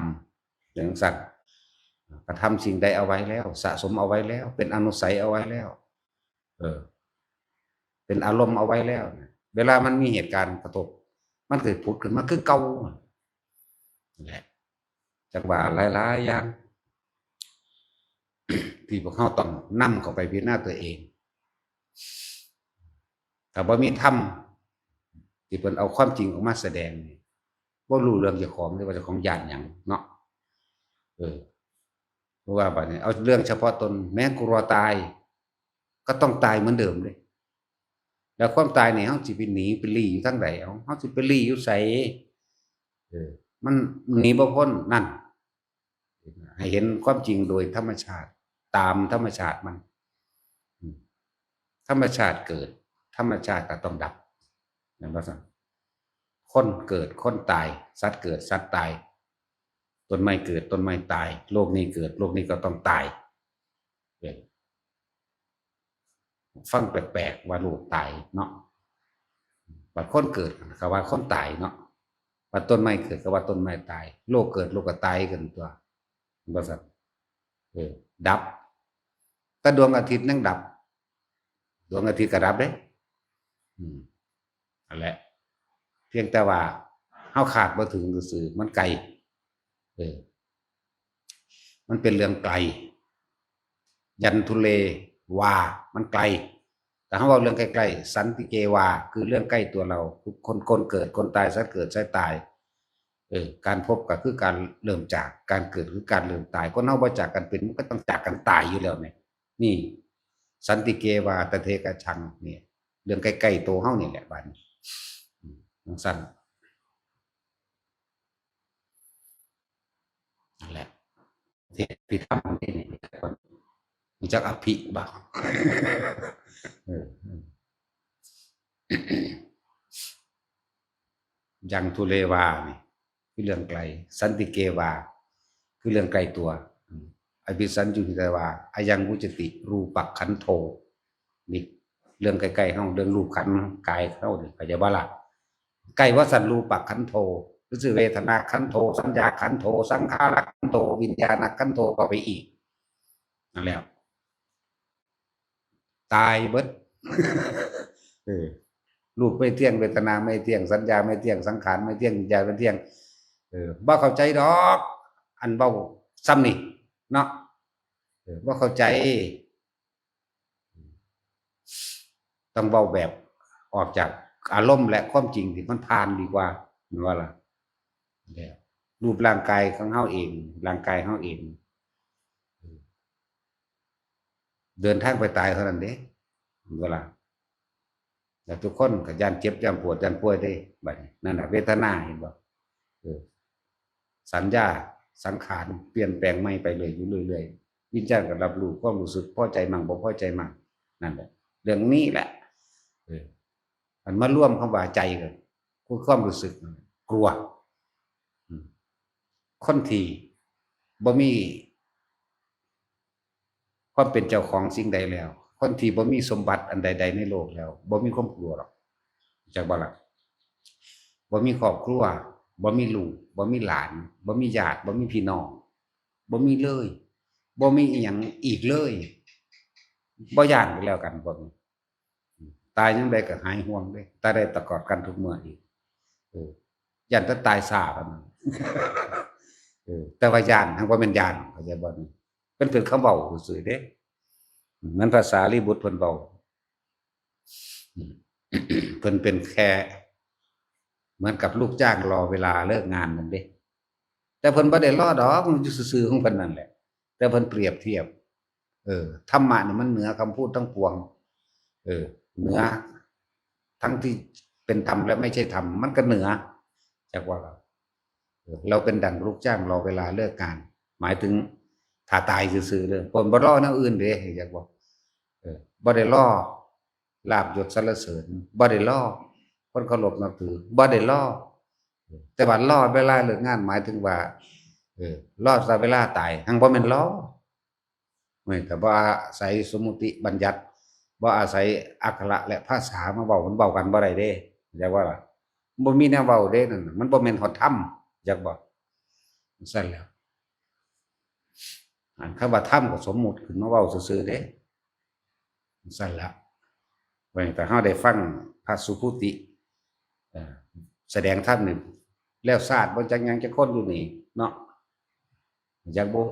จั่งซั้น กระทำสิ่งใดเอาไว้แล้ว สะสมเอาไว้แล้ว เป็นอนุสัยเอาไว้แล้ว เออ เป็นอารมณ์เอาไว้แล้วนะ เวลามันมีเหตุการณ์กระทบ มันเกิดผุดขึ้นมาคือเก่านั่นแหละ จั่งว่าหลายๆอย่าง ที่พวกเราต้องนำเข้าไปพิจารณาตัวเอง ถ้าบ่มีธรรมที่เพิ่นเอาความจริงออกมาแสดงนี่ บ่รู้เรื่องเจ้าของเลยว่าเจ้าของย้านหยังเนาะ เออ เพราะว่าบัดนี้เอาเรื่องเฉพาะตน แม้กลัวตาย ก็ต้องตายเหมือนเดิมเลย แล้วความตายนี่ เฮาสิไปหนีไปลี้อยู่ทางใด เฮา เฮาสิไปลี้อยู่ไส เออ มันหนีบ่พ้นนั่น ให้เห็นความจริงโดยธรรมชาติ ตามธรรมชาติมัน อืม ธรรมชาติเกิด ธรรมชาติก็ต้องดับ แม่นบ่ซั่น คนเกิด คนตาย สัตว์เกิด สัตว์ตาย ต้นไม้เกิด ต้นไม้ตาย โลกนี้เกิด โลกนี้ก็ต้องตาย เออ ฟังแปลกๆ ว่าโลกตายเนาะ บัดคนเกิดก็ว่าคนตายเนาะ บัดต้นไม้เกิดก็ว่าต้นไม้ตาย โลกเกิด โลกก็ตายกันตั๊ว แม่นบ่ซั่น เออ ดับ แต่ดวงอาทิตย์ยังดับ ดวงอาทิตย์ก็ดับเด้ อืม นั่นแหละ เพียงแต่ว่าเฮาคาดบ่ถึงซื่อๆ มันไกล เออ มันเป็นเรื่องไกล ยันทุเลวา มันไกล แต่ถ้าเว้าเรื่องใกล้ๆ สันติเกวา คือเรื่องใกล้ตัวเรา ทุกคน คนเกิด คนตาย สัตว์เกิด สัตว์ตาย เออ การพบก็คือการเริ่มจาก การเกิดคือการเริ่มตาย คนเฮาบ่จากกันเป็น มันก็ต้องจากกันตายอยู่แล้วเนี่ย นี่ สันติเกวา ตะเทกะชัง เนี่ย เรื่องใกล้ๆ ตัวเฮานี่แหละ บัดนี้ อืม จั่งซั้น นั่นแหละ เทศพิธรรมนี่ รู้จักอภิบ่ เออ เออ ยังทุเลวา นี่ คือเรื่องไกล สันติเกวา คือเรื่องใกล้ตัว อืม อภิสัญญูหิตวา อายังวุจจติ รูปะขันโธ นี่ เรื่องใกล้ๆ เฮา เรื่องรูปขันธ์กายเฮานี่ เข้าใจบ่ล่ะ ใกล้ว่าสัน รูปะขันโธ คือสิเวทนาขันโธ สัญญาขันโธ สังขารขันโธ วิญญาณขันโธ ก็ไปอีก นั่นแหละ ตายเบิด เออ รูปไม่เที่ยง เวทนาไม่เที่ยง สัญญาไม่เที่ยง สังขารไม่เที่ยง วิญญาณไม่เที่ยง เออ บ่เข้าใจดอก อันเว้าซ้ำนี่ เนาะ เออ บ่เข้าใจ ต้องเว้าแบบออกจากอารมณ์และความจริงที่มันผ่านดีกว่า แม่นบ่ล่ะ เนี่ย รูปร่างกายของเฮาเอง ร่างกายเฮาเอง เดินทางไปตายเท่านั้นเด้ แม่นบ่ล่ะ แล้วทุกคนก็ย้านเจ็บ ย้านปวด ย้านป่วยเด้ บัดนี้ นั่นน่ะ เวทนา เห็นบ่ เออ สัญญา สังขาร เปลี่ยนแปลงใหม่ไปเลย อยู่เรื่อยๆ วิญญาณก็รับรู้ความรู้สึก พอใจมั่ง บ่พอใจมั่ง นั่นแหละ เรื่องนี้แหละ เออ อันมารวมคำว่าใจก็คือความรู้สึก กลัว อืม คนที่บ่มี ความเป็นเจ้าของสิ่งใดแล้ว คนที่บ่มีสมบัติอันใดๆ ในโลกแล้ว บ่มีความกลัวหรอก จักบ่ล่ะ บ่มีครอบครัว บ่มีลูก บ่มีหลาน บ่มีญาติ บ่มีพี่น้อง บ่มีเลย บ่มีอีหยังอีกเลย บ่ย้านก็แล้วกัน พวกนี้ ตายยามใดก็หายห่วงเด้ ตายได้ตะกอดกันทุกเมื่ออีก เออ ย้านแต่ตายช้าเท่านั้น เออ แต่ว่าย้าน หั้นบ่แม่นย้าน เข้าใจบ่นี่ เป็น เป็นคำเว้าซื่อๆ เด้ เหมือนพระสารีบุตรเพิ่นเว้า เพิ่นเป็นแค่ เหมือนกับลูกจ้างรอเวลาเลิกงานนั่นเด้ แต่เพิ่นบ่ได้รอดอก มันอยู่ซื่อๆ ของเพิ่นนั่นแหละ แต่เพิ่นเปรียบเทียบ เออ ธรรมะนี่มันเหนือคำพูดทั้งปวง เออ เหนือ ทั้งที่เป็นธรรมและไม่ใช่ธรรม มันก็เหนือ จักว่า เออ เราเป็นดั่งลูกจ้างรอเวลาเลิกงาน หมายถึงถ้าตายซื่อๆ เด้อ เพิ่นบ่รอแนวอื่นเด้ จักว่า เออ บ่ได้รอลาภยศสรรเสริญ บ่ได้รอคนเคารพนับถือ บ่ได้รอ แต่ว่ารอเวลาเลิกงาน หมายถึงว่า เออ รอแต่เวลาตาย หั้นบ่แม่นรอ เว้ย แต่บ่อาศัยสมมุติบัญญัติ บ่อาศัยอักขระและภาษามาเว้า มันเว้ากันบ่ได้เด้ จักว่าล่ะ บ่มีแนวเว้าเด้นั่นน่ะ มันบ่แม่นฮอดธรรม จักบ่ ซั่นแหล้ว อันคำว่าธรรมก็สมมุติขึ้นมาเว้าซื่อๆ เด้ ซั่นแหล้ว เว้ย แต่เฮาได้ฟังพระสุภูติ เอ่อ แสดงธรรมนี่ แล้วชาติบ่จักหยังจักคนอยู่นี่เนาะ จักบ่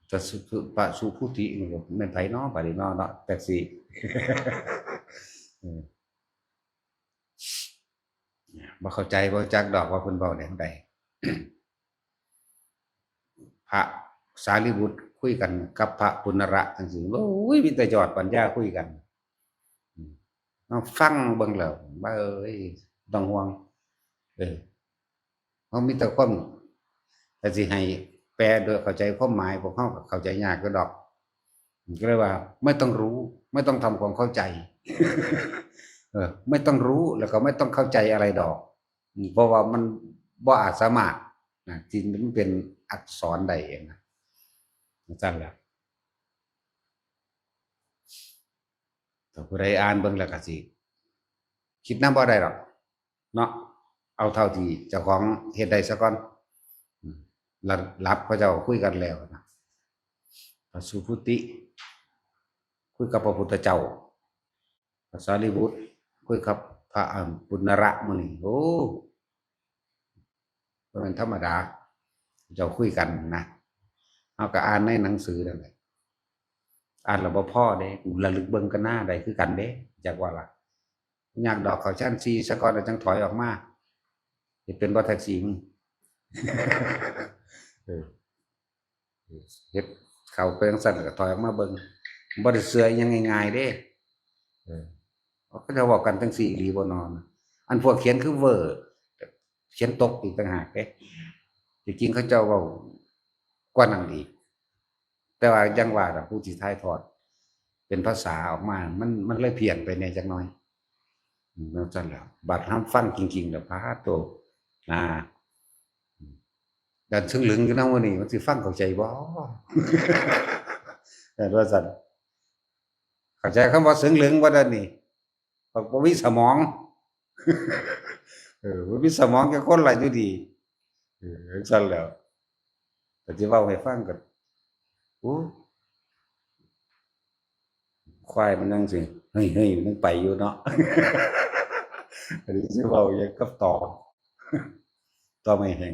แต่สุ พระสุภูตินี่ก็แม่นไผเนาะ บัดนี้เนาะ เนาะ จักสิ เออ บ่เข้าใจ บ่จักดอกว่าเพิ่นเว้าแนวใด พระสารีบุตรคุยกันกับพระปุณณะจั่งซี้ โอ้ย มีแต่ยอดปัญญาคุยกัน อืม มาฟังเบิ่งแล้ว เอ้ย บ่ต้องห่วง เออ เฮามีแต่ความ ถ้าสิให้แปลโดยเข้าใจความหมาย พวกเฮาก็เข้าใจยากอยู่ดอก ก็เลยว่า ไม่ต้องรู้ ไม่ต้องทำความเข้าใจ เออ ไม่ต้องรู้ แล้วก็ไม่ต้องเข้าใจอะไรดอก อืม เพราะว่ามันบ่อาจสามารถ นะ ที่มันเป็นอักษรใดนะ จั่งซั่นล่ะ ถ้าผู้ใดอ่านเบิ่งแล้วก็สิ คิดนำบ่ได้ดอก เนาะ เอาเท่าที่เจ้าของเฮ็ดได้ซะก่อน อืม หลับ หลับ เขาเจ้าคุยกันแล้วนะ พระสุภูติ คุยกับพระพุทธเจ้า พระสารีบุตร คุยกับพระ อ่า ปุณณะมื้อนี้ โอ้ บ่แม่นธรรมดา เจ้าคุยกันนะ เฮาก็อ่านในหนังสือนั่นแหละ อ่านแล้วบ่พอเด้ กูระลึกเบิ่งกันหน้าได้คือกันเด้ จักว่าล่ะ ยากดอก เข้าชั้นสี่ซะก่อนแล้วจังถอยออกมา สิเป็นบ่แท็กซี่มึง เออ เฮ็ดเข้าไปจังซั่นแล้วก็ถอยออกมาเบิ่ง บ่ได้เชื่ออิหยังง่ายๆเด้ เออ เขาจะเว้ากันจังซี่อีหลีบ่นอน อันพวกเขียนคือเวอร์ เขียนตกอีกต่างหากเด้ ที่จริงเขาเจ้าเว้ากว่านั้นอีก แต่ว่ายังว่าล่ะ ผู้ที่ถ่ายทอดเป็นภาษาออกมา มัน มันเลยเพี้ยนไปแหน่จักหน่อย อืม จังซั่นแหละ บัดเฮาฟังจริงๆแล้ว พาโต นะ ดันซึ่งลึงอยู่นะมื้อนี้ มันสิฟังเข้าใจบ่ แต่ว่าซั่น เข้าใจคำว่าซึ่งลึงบ่ดันนี่ บ่ บ่มีสมอง เออ บ่มีสมองจักคนล่ะอยู่ดี เออ จังซั่นแหล้ว แต่สิเว้าให้ฟังก็ โอ้ ควายมันจั่งซี้ เฮ้ยๆ มันไปอยู่เนาะ อันนี้สิเว้าหยังกับตอ ตอไม้แห้ง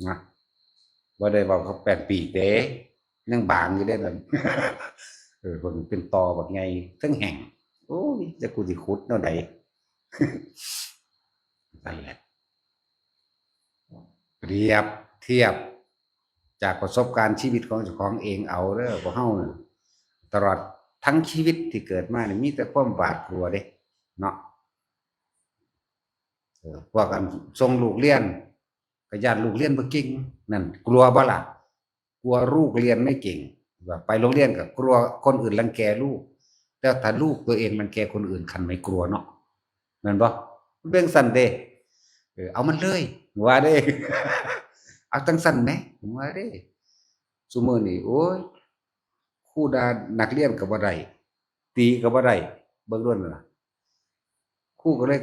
นะ บ่ได้เว้ากับแป้นปีกเด้ ยังบางอยู่เด้นั่น เออ เพิ่นเป็นตอบักใหญ่ เทิงแห้ง โอ้ย จักกูสิขุดแนวใด นั่นแหละ เปรียบเทียบจากประสบการณ์ชีวิตของเจ้าของเองเอาเด้อ พวกเฮาน่ะ ตลอดทั้งชีวิตที่เกิดมานี่มีแต่ความหวาดกลัวเด้ เนาะ เออ พวกอันส่งลูกเรียน ก็ย้านลูกเรียนบ่เก่ง นั่น กลัวบ่ล่ะ กลัวลูกเรียนไม่เก่ง ว่าไปโรงเรียนก็กลัวคนอื่นรังแกลูก แต่ถ้าลูกตัวเองรังแกคนอื่น คันไม่กลัวเนาะ แม่นบ่ มันเป็นจั่งซั่นเด้ เออ เอามันเลย ว่าเด้ เอาจั่งซั่นแหม ว่าเด้ ซุมื้อนี้ โอ้ย ครูด่านักเรียนก็บ่ได้ ตีก็บ่ได้ เบิ่งโลดนั่นล่ะ ครูก็เลย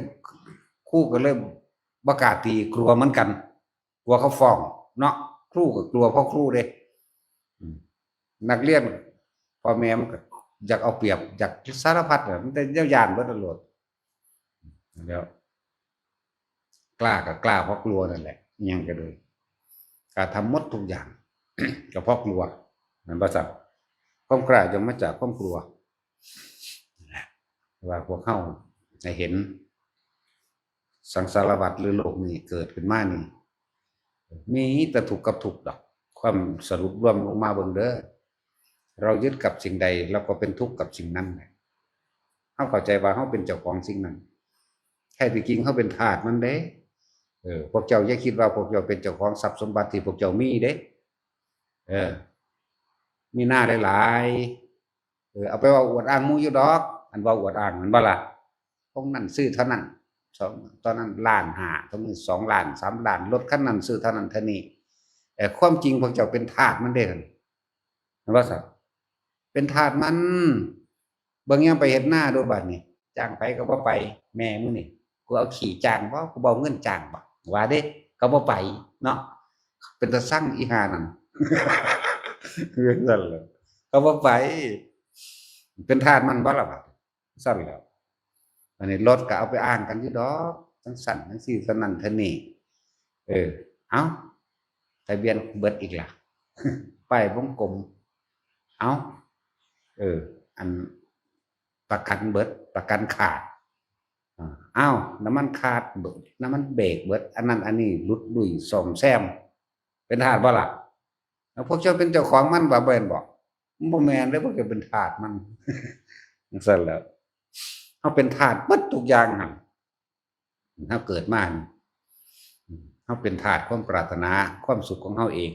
ครูก็เลยบ่กล้าตี กลัวเหมือนกัน กลัวเขาฟ้องเนาะ ครูก็กลัวพ่อครูเด้ อืม นักเรียน พ่อแม่มันก็อยากเอาเปรียบ อยากสารพัดน่ะ มันแต่แนวย้านเบิดโลด แล้ว กล้าก็กล้าเพราะกลัวนั่นแหละ อิหยังก็เลย กล้าทำหมดทุกอย่าง ก็เพราะกลัว แม่นบ่ซั่น ความกล้าย่อมมาจากความกลัว นั่นแหละ ว่าพวกเฮาให้เห็น สังสารวัฏหรือโลกนี้เกิดขึ้นมานี่ มีแต่ทุกข์กับทุกข์ดอก ความสรุปรวมลงมาเบิ่งเด้อ เรายึดกับสิ่งใด เราก็เป็นทุกข์กับสิ่งนั้นแหละ เฮาเข้าใจว่าเฮาเป็นเจ้าของสิ่งนั้น แท้ที่จริงเฮาเป็นทาสมันเด้ เออ พวกเจ้าอย่าคิดว่าพวกเจ้าเป็นเจ้าของทรัพย์สมบัติที่พวกเจ้ามีเด้ เออ มีนาหลายๆ เออ เอาไปเว้าอวดอ้างหมู่อยู่ดอก อันเว้าอวดอ้าง แม่นบ่ล่ะ องค์นั้นซื้อเท่านั้น สอง ตอนนั้นล้านห้า ตอนนี้สองล้าน สามล้าน รถคันนั้นซื้อเท่านั้นเท่านี้ แต่ความจริงพวกเจ้าเป็นทาสมันเด้ แม่นบ่ซั่น เป็นทาสมัน เบิ่งยามไปเฮ็ดนาดูบัดนี้ จ้างไผก็บ่ไป แม่มึงนี่ กูเอาขี้จ้างบ่ กูบ่เอาเงินจ้างบ่ ว่าเด้ ก็บ่ไปเนาะ เป็นตาซังอีห่านั่น คือซั่นแหละ ก็บ่ไป เป็นทาสมันบ่ล่ะบัด ซั่นแหล้ว อันนี้รถก็เอาไปอ้างกันอยู่ดอก จั่งซั่นจั่งซี่ เท่านั้นเท่านี้ เออ เอ้า ทะเบียนเบิดอีกล่ะ ป้ายวงกลม เอ้า เออ อันประกันเบิด ประกันขาด อ่า อ้าว น้ำมันขาดเบิด น้ำมันเบรกเบิด อันนั้นอันนี้หลุดลุ่ยซ่อมแซม เป็นทาสบ่ล่ะ แล้วพวกเจ้าเป็นเจ้าของมันบ่ แม่นบ่ มันบ่แม่นเด้ พวกเจ้าเป็นทาสมัน จั่งซั่นแหล้ว เฮาเป็นทาสเบิดทุกอย่างหั่น เฮาเกิดมานี่ เฮาเป็นทาสความปรารถนา ความสุขของเฮาเอง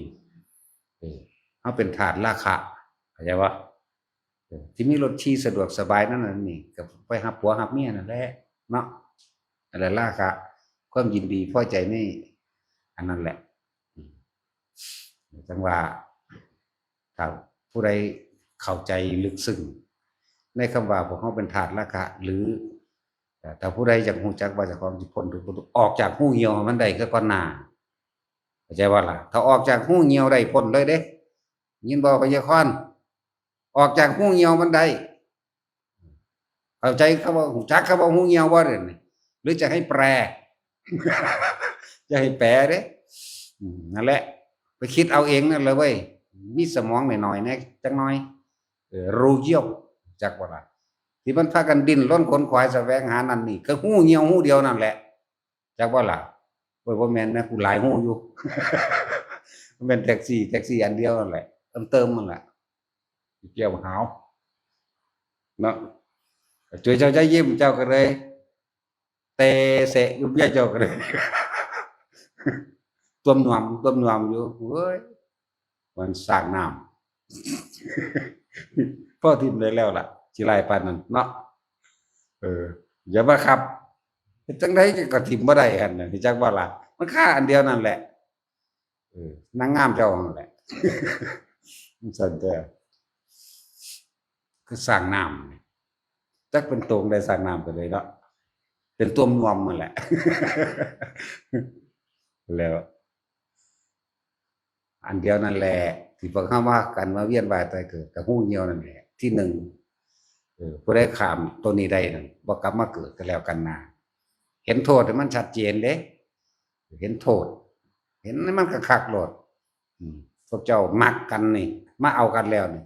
เออ เฮาเป็นทาสราคะ เข้าใจบ่ เออ ที่มีรถขี่สะดวกสบายนั่นน่ะนี่ ก็ไปหาผัวหาเมียนั่นแหละ เนาะ นั่นแหละราคะ ความยินดีพอใจในอันนั้นแหละ อืม จั่งว่า ถ้าผู้ใดเข้าใจลึกซึ้ง ในคำว่าพวกเฮาเป็นทาสราคะ หรือ ถ้าผู้ใดอยากรู้จักว่าเจ้าของสิพ้นทุกข์บ่ทุกข์ ออกจากงูเหี่ยวมันได้ซะก่อนหน้า เข้าใจบ่ล่ะ ถ้าออกจากงูเหี่ยวได้พ้นเลยเด้ ยินบ่ พญาคอน ออกจากงูเหี่ยวมันได้ เข้าใจคำว่า รู้จักคำว่างูเหี่ยวบ่เดี๋ยวนี้ หรือจะให้แปล จะให้แปลเด้ อืม นั่นแหละ ไปคิดเอาเองนั่นเลยเว้ย มีสมองหน่อยๆ แหน่ จักหน่อย อ รู้เยี่ยว จักบ่ล่ะ ที่มันพากันดิ้นรนขนขวายแสวงหานั่นนี่ คือฮูเหี่ยวฮูเดียวนั่นแหละ จักบ่ล่ะ โอ้ย บ่แม่นนะ กูหลายฮูอยู่ มันเป็นแท็กซี่ แท็กซี่อันเดียวนั่นแหละ เติมเติมมันแหละ เกี่ยวหาว เนาะ จุ๋ยเจ้าใจยิ้ม เจ้าก็เลย เตะเสะอยู่เบียเจ้าก็เลย ต้วมนวม ต้วมนวมอยู่ เว้ย มันสร้างน้ำ พอถิ่มได้แล้วล่ะ สิหลายปานนั้นเนาะ เออ อย่ามาขับ เฮ็ดจั่งใดก็ถิ่มบ่ได้หั่นน่ะ จักบ่ล่ะ มันคาอันเดียวนั่นแหละ เออ นางงามเจ้านั่นแหละ มันสั่นแต่ คือสร้างน้ำนี่ จักเป็นโตงได้สร้างน้ำไปเลยเนาะ เป็นต้วมนวมมันแหละ แล้ว อันเดียวนั่นแหละ ที่พวกเฮามากันมาเวียนว่ายตายเกิดกับฮูเหี่ยวนั่นแหละ ที่หนึ่ง เออ ผู้ใดข้ามตัวนี้ได้นั่น บ่กลับมาเกิดก็แล้วกันนา เห็นโทษให้มันชัดเจนเด้ เห็นโทษ เห็นให้มันคักๆโลด อืม พวกเจ้ามักกันนี่ มาเอากันแล้วนี่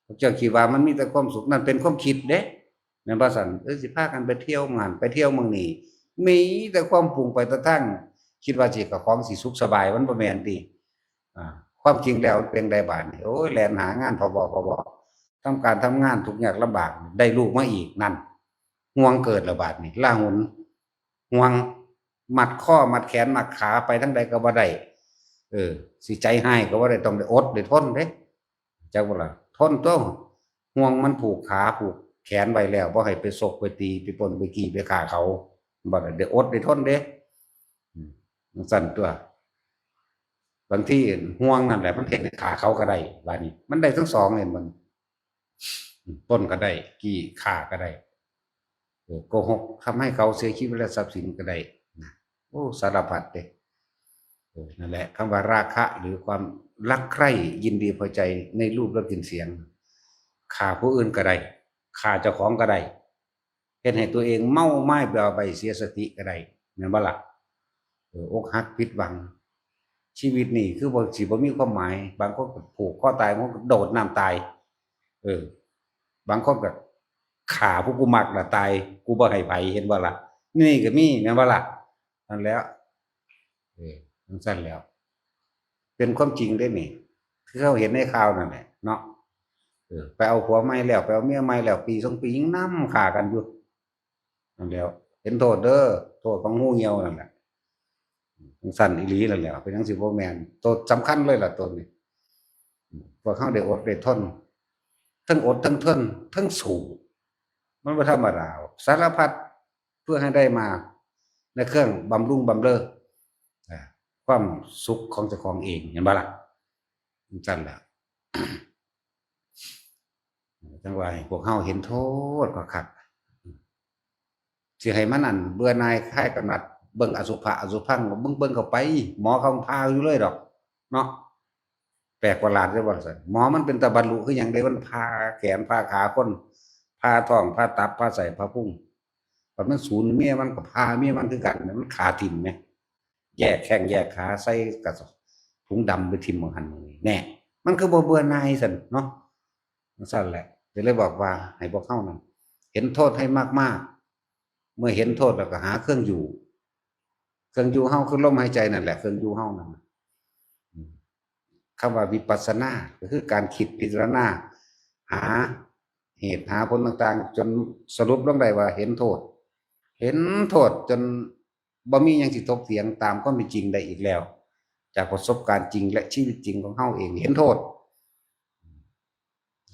พวกเจ้าคิดว่ามันมีแต่ความสุข นั่นเป็นความคิดเด้ แม่นบ่ซั่น เออ สิพากันไปเที่ยวหม้องหั้น ไปเที่ยวหม้องนี้ มีแต่ความปรุงไปแต่ทาง คิดว่าสิ เจ้าของสิสุขสบาย มันบ่แม่นติ อ่า ความจริงแล้วมันเป็นไดบาดนี่ โอ้ย แล่นหางานพะวอ พะวอ ทำการทำงานทุกข์ยากลำบาก ได้ลูกมาอีก นั่น ห่วงเกิดแล้วบาดนี่ ลาหุน ห่วง มัดคอ มัดแขน มัดขา ไปทางใดก็บ่ได้ เออ สิใจฮ้ายก็บ่ได้ ต้องได้อดได้ทนเด้ จักบ่ล่ะ ทนตัว ห่วงมันผูกขา ผูกแขนไว้แล้ว บ่ให้ไปซกไปตี ไปปล้นไปจี้ ไปฆ่าเขา บ่ได้ ได้อดได้ทนเด้ อืม จั่งซั่นตัว บางทีห่วงนั่นแหละ มันเฮ็ดให้ฆ่าเขาก็ได้ บาดนี้ มันได้ทั้งสอง เห็นบ่ ปล้นก็ได้ จี้ฆ่าก็ได้ เออ โกหกทำให้เขาเสียชีวิตและทรัพย์สินก็ได้นะ โอ้ สารพัดเด้ เออ นั่นแหละ คำว่าราคะ หรือความรักใคร่ยินดีพอใจในรูปรสกลิ่นเสียง ฆ่าผู้อื่นก็ได้ ฆ่าเจ้าของก็ได้ เฮ็ดให้ตัวเองเมาไม้เปล่าไปเสียสติก็ได้ แม่นบ่ล่ะ เออ อกหักผิดหวัง ชีวิตนี่คือบ่ สิบ่มีความหมาย บางคนก็ผูกคอตาย บางคนก็โดดน้ำตาย เออ บางคนก็ฆ่าผู้กูมักล่ะตาย กูบ่ให้ไผ เห็นบ่ล่ะ นี่ก็มี แม่นบ่ล่ะ นั่นแหล้ว เออ จั่งซั่นแหล้ว เป็นความจริงเด้นี่ คือเฮาเห็นในข่าวนั่นแหละเนาะ เออ ไปเอาผัวใหม่แล้ว ไปเอาเมียใหม่แล้ว ปีสองปียังนำฆ่ากันอยู่ นั่นแหล้ว เห็นโทษเด้อ โทษของฮูเหี่ยวนั่นแหละ จั่งซั่นอีหลีนั่นแหละ เป็นจั่งซี้บ่แม่น โตสำคัญเลยล่ะโตนี้ พวกเฮาได้อดได้ทน ทั้งอดทั้งทน ทั้งสู้ มันบ่ธรรมดา สารพัด เพื่อให้ได้มาในเครื่องบำรุงบำเรอ อ่า ความสุขของเจ้าของเอง เห็นบ่ล่ะ จั่งซั่นล่ะ จั่งว่าให้พวกเฮาเห็นโทษก็คัก สิให้มันนั่นเบื่อหน่ายคลายกำหนัด เบิ่งอสุภะอสุภัง เบิ่ง เบิ่งเข้าไป หมอเขาผ่าอยู่เลยดอก เนาะ แปลกประหลาดเด้ว่าซั่น หมอมันเป็นตาบรรลุคือหยังเด้ มันผ่าแขนผ่าขาคน ผ่าท้อง ผ่าตับ ผ่าไส้ ผ่าพุง บัดมันสูญเมียมันก็ผ่าเมียมันคือกัน มันฆ่าถิ่มแหม แยกแข้งแยกขา ใส่กระสอบถุงดำไปถิ่มหม่องหั่นหม่องนี้ แน่ มันคือบ่เบื่อหน่ายซั่นเนาะ จั่งซั่นแหละ ก็เลยบอกว่าให้พวกเฮานั่นเห็นโทษให้มากๆ เมื่อเห็นโทษแล้วก็หาเครื่องอยู่ เครื่องอยู่เฮาคือลมหายใจนั่นแหละ เครื่องอยู่เฮานั่นน่ะ อืม คำว่าวิปัสสนาก็คือการคิดพิจารณา หาเหตุหาผลต่างๆ จนสรุปลงได้ว่าเห็นโทษ เห็นโทษจนบ่มีหยังสิถกเถียงตามความเป็นจริงได้อีกแล้ว จากประสบการณ์จริงและชีวิตจริงของเฮาเอง เห็นโทษ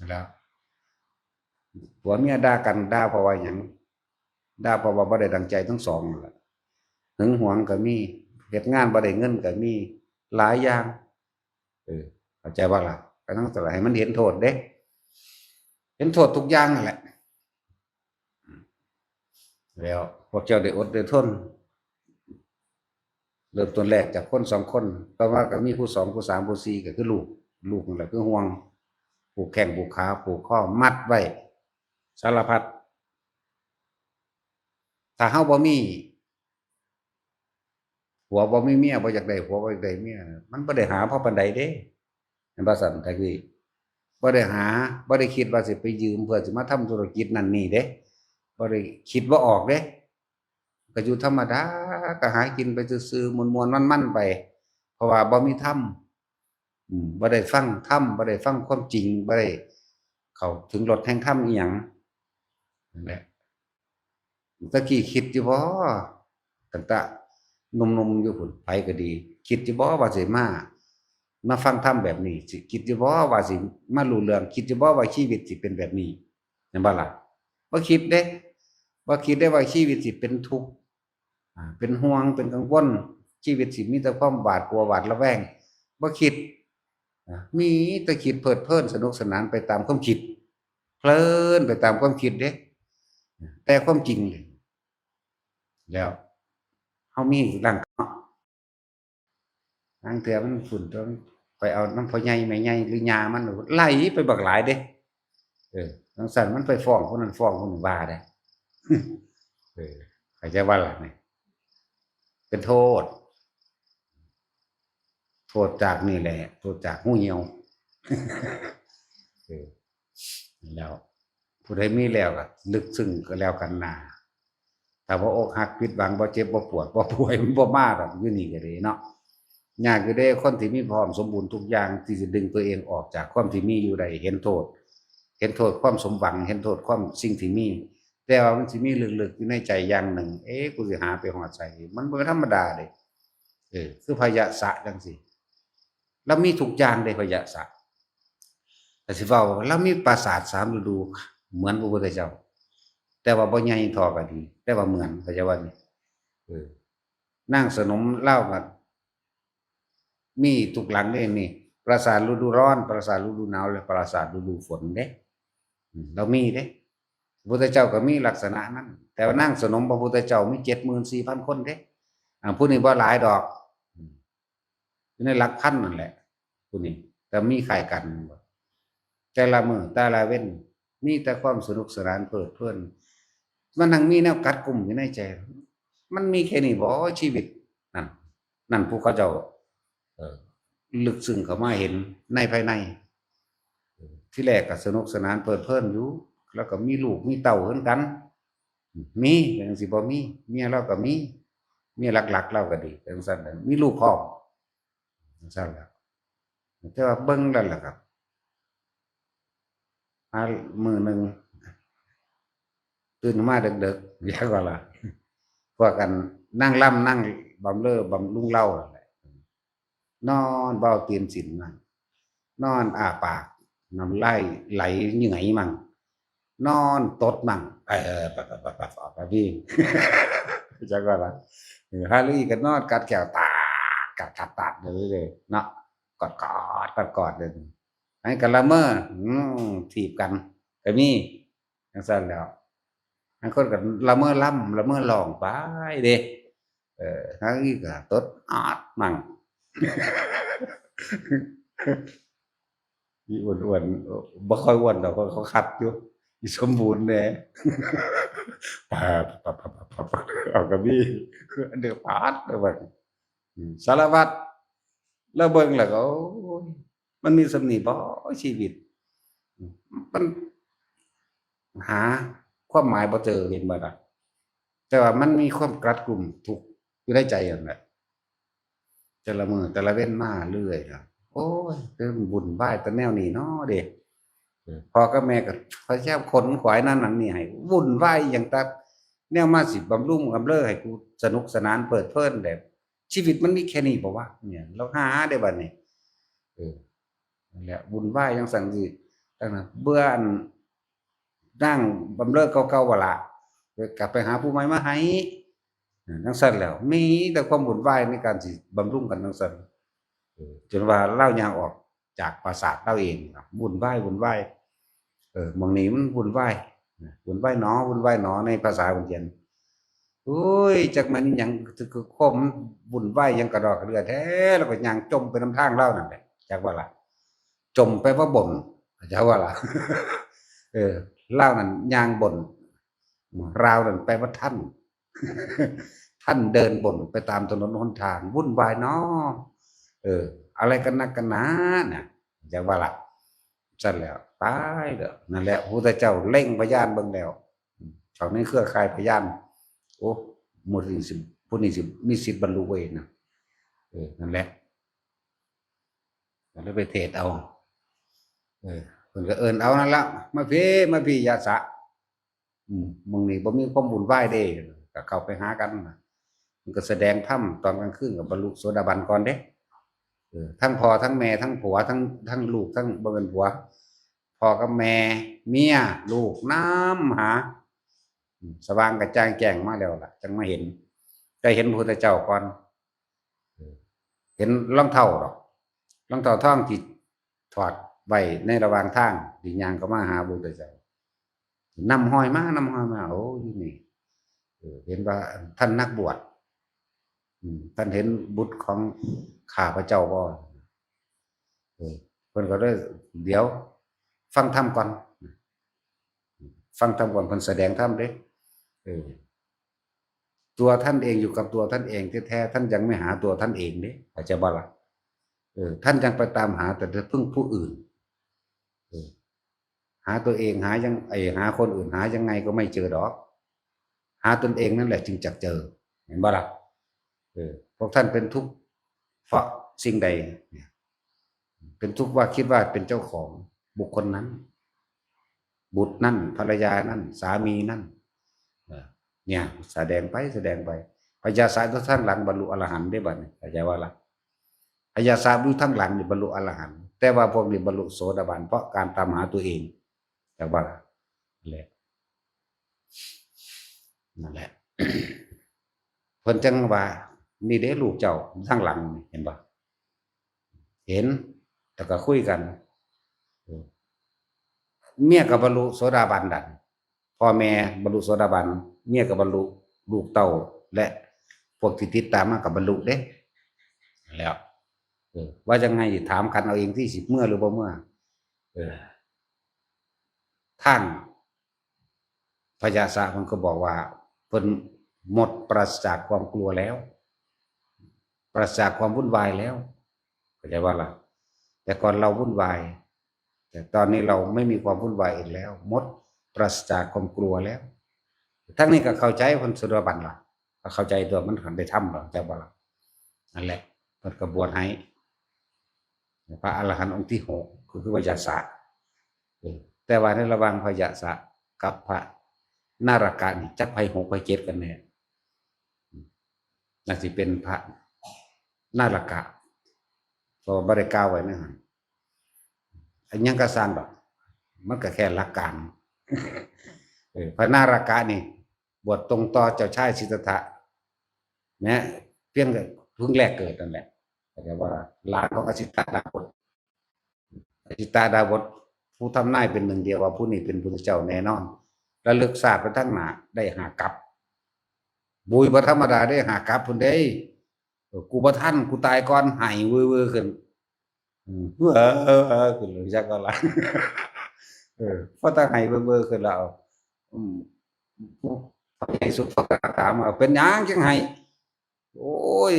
แล้ว ผัวเมียด่ากัน ด่าเพราะว่าหยัง ด่าเพราะว่าบ่ได้ดั่งใจทั้งสองนั่นล่ะ หึงหวงก็มี เฮ็ดงานบ่ได้เงินก็มี หลายอย่าง เออ เข้าใจบ่ล่ะ ก็ต้องสอนให้มันเห็นโทษเด้ เห็นโทษทุกอย่างนั่นแหละ แล้วพวกเจ้าได้อดได้ทน เริ่มต้นแรกจากคนสองคน ต่อมาก็มีผู้สอง ผู้สาม ผู้สี่ ก็คือลูก ลูกนั่นแหละคือห่วง ผูกแข้งผูกขา ผูกคอ มัดไว้ สารพัด ถ้าเฮาบ่มีผัว บ่มีเมีย บ่อยากได้ผัว บ่อยากได้เมีย มันบ่ได้หาพอปานใดเด้ แม่นบ่ซั่น ตะกี้ บ่ บ่ได้หา บ่ได้คิดว่าสิไปยืมเพื่อสิมาทำธุรกิจนั่นนี่เด้ บ่ได้คิดบ่ออกเด้ ก็อยู่ธรรมดา ก็หากินไปซื่อๆ ม่วนๆ มันๆ ไป เพราะว่าบ่มีธรรม อืม บ่ได้ฟังธรรม บ่ได้ฟังความจริง บ่ได้เข้าถึงรสแห่งธรรมอีหยัง นั่นแหละ ตะกี้คิดอยู่บ่ ตั้งแต่หนุ่มๆ อยู่พุ้น ไผก็ดี คิดอยู่บ่ว่าสิมา มาฟังธรรมแบบนี้ สิคิดอยู่บ่ว่าสิมารู้เรื่อง คิดอยู่บ่ว่าชีวิตสิเป็นแบบนี้ แม่นบ่ล่ะ บ่คิดเด้ บ่คิดได้ว่าชีวิตสิเป็นทุกข์ อ่า เป็นห่วง เป็นกังวล ชีวิตสิมีแต่ความหวาดกลัว หวาดระแวง บ่คิด อ่า มีแต่คิดเพลิดเพลิน สนุกสนานไปตามความคิด เพลินไปตามความคิดเด้ แต่ความจริงนี่ แล้ว เฮามีร่างกายเนาะ ลางเทื่อมันพุ้น ต้องไปเอานำพ่อใหญ่แม่ใหญ่หรือย่ามัน ไหลไปบักหลายเด้ เออ จั่งซั้นมันไปฟ้องผู้นั้นฟ้องผู้นี้ว่าเด้ เออ เข้าใจบ่ล่ะนี่ เป็นโทษ โทษจากนี่แหละ โทษจากงูเหี่ยว เออ แล้ว ผู้ใดมีแล้วก็ลึกซึ้งก็แล้วกันนา ถ้าบ่อกหักผิดหวัง บ่เจ็บบ่ปวด บ่ป่วย มันบ่มาดอก อยู่นี่ก็ดีเนาะ ยากอยู่เด้ คนที่มีพร้อมสมบูรณ์ทุกอย่างที่จะดึงตัวเองออกจากความที่มีอยู่ได้ เห็นโทษ เห็นโทษความสมหวัง เห็นโทษความสิ่งที่มี แต่ว่ามันสิมีลึกๆ อยู่ในใจอย่างหนึ่ง เอ๊ะ กูสิหาไปฮอดไส มันบ่ธรรมดาเด้ เออ คือพยะสะจั่งซี้ ลาวมีทุกอย่างเด้ พยะสะ แต่สิเว้า ลาวมีปราสาทสามฤดู เหมือนพระพุทธเจ้า แต่ว่าบ่ใหญ่เท่าก็ดี แต่ว่าเหมือน เข้าใจว่านี่ เออ นางสนมลาวก็มีทุกหลังเด้ มีปราสาทฤดูร้อน ปราสาทฤดูหนาว และปราสาทฤดูฝนเด้ อืม ลาวมีเด้ พระพุทธเจ้าก็มีลักษณะนั้น แต่ว่านางสนมพระพุทธเจ้ามีเจ็ดหมื่นสี่พันคนเด้ อ่า ผู้นี้บ่หลายดอก อืม อยู่ในหลักพันนั่นแหละ ผู้นี้ แต่มีคล้ายกัน แต่ละมื้อแต่ละเว็น มีแต่ความสนุกสนานเพลิดเพลิน มันทั้งมีแนวกัดกุมอยู่ในใจ มันมีแค่นี้บ่ชีวิต นั่น นั่นผู้เขาเจ้า เอ่อ ลึกซึ้งเข้ามาเห็นในภายใน เอ่อ ที่แรกก็สนุกสนานเพลิดเพลินอยู่ แล้วก็มีลูกมีเต้าคือกัน มี จั่งสิบ่มี เมียลาวก็มี เมียหลักๆ ลาวก็ดี จั่งซั้นน่ะ มีลูกพร้อม จั่งซั้นล่ะ แต่ว่าเบิ่งแล้วล่ะครับ หามื้อหนึ่ง ตื่นมาดึกๆ เรียกว่าล่ะ พวกกันนางรำนางบำเรอบำรุงลาวนั่นแหละ นอนเบาตีนสินนั่ง นอนอ้าปาก น้ำลายไหลเหงื่อยมั่ง นอนตดมั่ง เออ ปะปะปะปะปะปะพี่ จักว่าล่ะ เออ ฮาลีก็นอนกัดแข้ว ตาด กัด กัด ตาดเลย เนาะ กอด กอด กอด กอดเลย ให้กันละเมอ อืม ถีบกัน ก็มี จั่งซั้นแล้ว บางคนก็ละเมอลำ ละเมอร้องไปเด้ เออ ฮาลีก็ตดออดมั่ง อีอ้วนๆ บ่ค่อยอ้วนดอก เขาคัดอยู่ อีสมบูรณ์แหน่ ปาด ปาด ปาด ปาด ปาด เอาก็มี อันเดียวปาดเลยบัด อืม สารวัตร แล้วเบิ่งแล้วก็ โอ้ย มันมีส่ำนี้บ่ชีวิต อืม มันหาความหมายบ่เจอ เห็นบ่ล่ะ แต่ว่ามันมีความกัดกุมทุกข์อยู่ในใจนั่นแหละ แต่ละมื้อแต่ละเว็นมาเรื่อยล่ะ โอ้ย เป็นวุ่นวายแต่แนวนี้เนาะเด้ เออ พ่อกับแม่ก็พยายามขนขวายนั่นนั่นนี่ให้ วุ่นวายอย่างตัด แนวมาสิบำรุงบำเรอให้กูสนุกสนานเพลิดเพลินแบบ ชีวิตมันมีแค่นี้บ่วะ เนี่ย ลาวหาได้บัดนี้ เออ นั่นแหละ วุ่นวายจั่งซั้นสิ ตั้งนั้น เบื่ออันนางบำเรอเก่าๆ บ่ล่ะ เออ กลับไปหาผู้ใหม่มาให้ เออ จั่งซั้นแล้ว มีแต่ความวุ่นวายในการสิบำรุงกันจั่งซั้น เออ จนว่าลาวย่างออกจากปราสาทลาวเองล่ะ วุ่นวาย วุ่นวาย เออ หม่องนี้มันวุ่นวาย นะ วุ่นวายหนอ วุ่นวายหนอ ในภาษาเพิ่นเขียน โอ้ย จักแม่นอิหยัง คือความวุ่นวายหยังกระดอกกระเดื่อแท้ แล้วก็ย่างจมไปนำทางลาวนั่นแหละ จักว่าล่ะ จมแปลว่าบ่น จักว่าล่ะ เออ ลาวนั่นย่างบ่น ลาวนั่นแปลว่าท่าน ท่านเดินบ่นไปตามถนนหนทาง วุ่นวายเนาะ เออ อะไรกันนักกันหนาน่ะ จักว่าล่ะ ซั่นแล้ว ตายแล้ว นั่นแหละ พระพุทธเจ้าเล็งพยานเบิ่งแล้ว อืม เขาในเครือข่ายพยาน โอ้ หมู่นี้สิ ผู้นี้สิมีสิทธิ์บรรลุเว้ยนะ เออ นั่นแหละ ก็เลยไปเทศน์เอา เออ เพิ่นก็เอิ้นเอานั่นละ มาพี้ มาพี้ ยะสะ อืม หม่องนี้บ่มีความวุ่นวายเด้ ก็เข้าไปหากันนะ มันก็แสดงธรรมตอนกลางคืน ก็บรรลุโสดาบันก่อนเด้ เออ ทั้งพ่อ ทั้งแม่ ทั้งผัว ทั้ง ทั้งลูก ทั้ง บ่แม่นผัว พ่อกับแม่ เมีย ลูก นำหา อืม สว่างกระจ่างแจ้งมาแล้วล่ะ จั่งมาเห็น แต่เห็นพระพุทธเจ้าก่อน เออ เห็นรองเท้าดอก รองเท้าทองที่ถอดไว้ในระหว่างทาง ที่ย่างเข้ามาหาพระพุทธเจ้า นำฮอยมา นำฮอยมา โอ้ อยู่นี่ เออ เห็นว่าท่านนักบวช อืม ท่านเห็นบุตรของข้าพเจ้าบ่ เออ เพิ่นก็เลย เดี๋ยว ฟังธรรมก่อน ฟังธรรมก่อน เพิ่นแสดงธรรมเด้ เออ ตัวท่านเองอยู่กับตัวท่านเองแท้ๆ ท่านยังไม่หาตัวท่านเองเด้ เข้าใจบ่ล่ะ เออ ท่านยังไปตามหาแต่พึ่งผู้อื่น เออ หาตัวเองหายัง ไอ้หาคนอื่นหายังไงก็ไม่เจอดอก หาตนเองนั่นแหละจึงจะเจอ เห็นบ่ล่ะ เออ พวกท่านเป็นทุกข์เพราะสิ่งใดเนี่ย เป็นทุกข์ว่าคิดว่าเป็นเจ้าของบุคคลนั้น บุตรนั่น ภรรยานั่น สามีนั่น เออ เนี่ย แสดงไป แสดงไป พยาสะอยู่ทางหลังบรรลุอรหันต์ได้บัดนี้ เข้าใจว่าล่ะ พยาสะอยู่ทางหลังนี่บรรลุอรหันต์ แต่ว่าพวกนี้บรรลุโสดาบัน เพราะการตามหาตัวเอง แต่ว่า นั่นแหละ นั่นแหละ เพิ่นจั่งว่า นี่เด้ลูกเจ้าทางหลังนี่ เห็นบ่ เห็น แล้วก็คุยกัน เมียก็บรรลุโสดาบันดัน พ่อแม่บรรลุโสดาบัน เมียก็บรรลุ ลูกเต้า และพวกที่ติดตามมาก็บรรลุเด้ แล้ว เออ ว่ายังไงถามกันเอาเองที่สิเมื่อหรือบ่เมื่อ เออ ทางพยาสะมันก็บอกว่า เพิ่นหมดปราศจากความกลัวแล้ว ปราศจากความวุ่นวายแล้ว เข้าใจว่าล่ะ แต่ก่อนเราวุ่นวาย แต่ตอนนี้เราไม่มีความวุ่นวายอีกแล้ว หมดปราศจากความกลัวแล้ว ทั้งนี้ก็เข้าใจเพิ่นโสดาบันล่ะ ก็เข้าใจตัวมันขันได้ทำหรอก แต่ว่าล่ะ นั่นแหละ เพิ่นก็บวชให้ พระอรหันต์องค์ที่หก ก็คือพระยาสะ เออ แต่ว่าในระหว่างพระยาสะกับพระนารากะนี่ จักไผหกไผเจ็ดกันแน่ น่าสิเป็นพระนารากะ เพราะว่าบ่ได้กล่าวไว้นะฮะ อันยังก็สร้างดอก มันก็แค่หลักการ เออ พระนารากะนี่ บวชตรงต่อเจ้าชายสิทธัตถะ เนี่ย เพียงแต่เพิ่งแรกเกิดนั่นแหละ แต่ว่าหลานของอสิตดาบท อสิตดาบท ผู้ทำนายเป็นหนึ่งเดียวว่าผู้นี้เป็นพุทธเจ้าแน่นอน ระลึกชาติไปทางหน้าได้ห้ากัป บุยบ่ธรรมดาได้ห้ากัปพุ้นเด้ เออ กูบ่ทัน กูตายก่อน ไห้เว่อๆขึ้น อืม เออ เออ เออ ขึ้นเลยจักก็ละ เออ พอตั้งไห้เว่อๆขึ้นแล้ว อืม ผู้ใหญ่สุดเขาก็ถามว่า เป็นหยังจังไห้ โอ้ย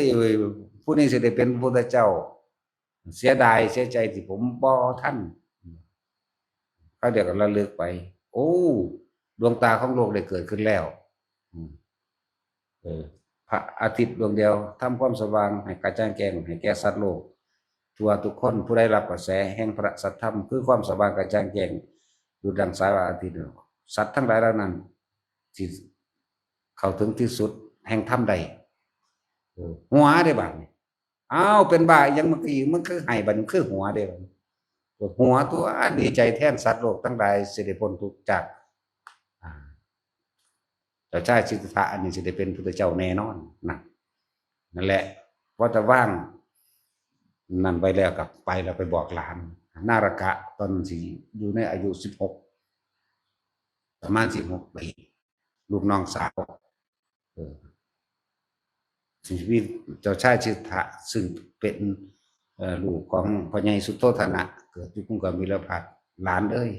ผู้นี้สิได้เป็นพระพุทธเจ้า เสียดาย เสียใจที่ผมบ่ทัน เขาเดี๋ยวก็ระลึกไป โอ้ ดวงตาของโลกได้เกิดขึ้นแล้ว อืม เออ พระอาทิตย์ดวงเดียวทำความสว่างให้กระจ่างแจ้งให้แก่สัตว์โลก ทั่วทุกคน ผู้ได้รับกระแสแห่งพระสัทธรรม คือความสว่างกระจ่างแจ้ง อยู่ดังสายพระอาทิตย์ สัตว์ทั้งหลายเหล่านั้น สิเข้าถึงที่สุดแห่งธรรมได้ เออ หัวได้บาดนี้ อ้าว เป็นบ้าอีหยัง มันก็อีก มันคือไห้บัดนี้ คือหัวเด้บัดนี้ หัวตัว ดีใจแทนสัตว์โลกทั้งหลาย สิได้พ้นทุกข์จาก อ่า เจ้าชายสิทธัตถะอันนี้สิได้เป็นพุทธเจ้าแน่นอนนะ นั่นแหละ พอจะว่างนั่นไปแล้วก็ไปแล้วไปบอกหลาน นารากะ ตอนนั้นสิอยู่ในอายุสิบหก ประมาณสิบหกปี ลูกน้องสาว เออ สิมีเจ้าชายสิทธัตถะ ซึ่งเป็น เอ่อ ลูกของพ่อใหญ่สุโธทนะ เกิดอยู่กรุงกบิลพัสดุ์ หลานเอ้ย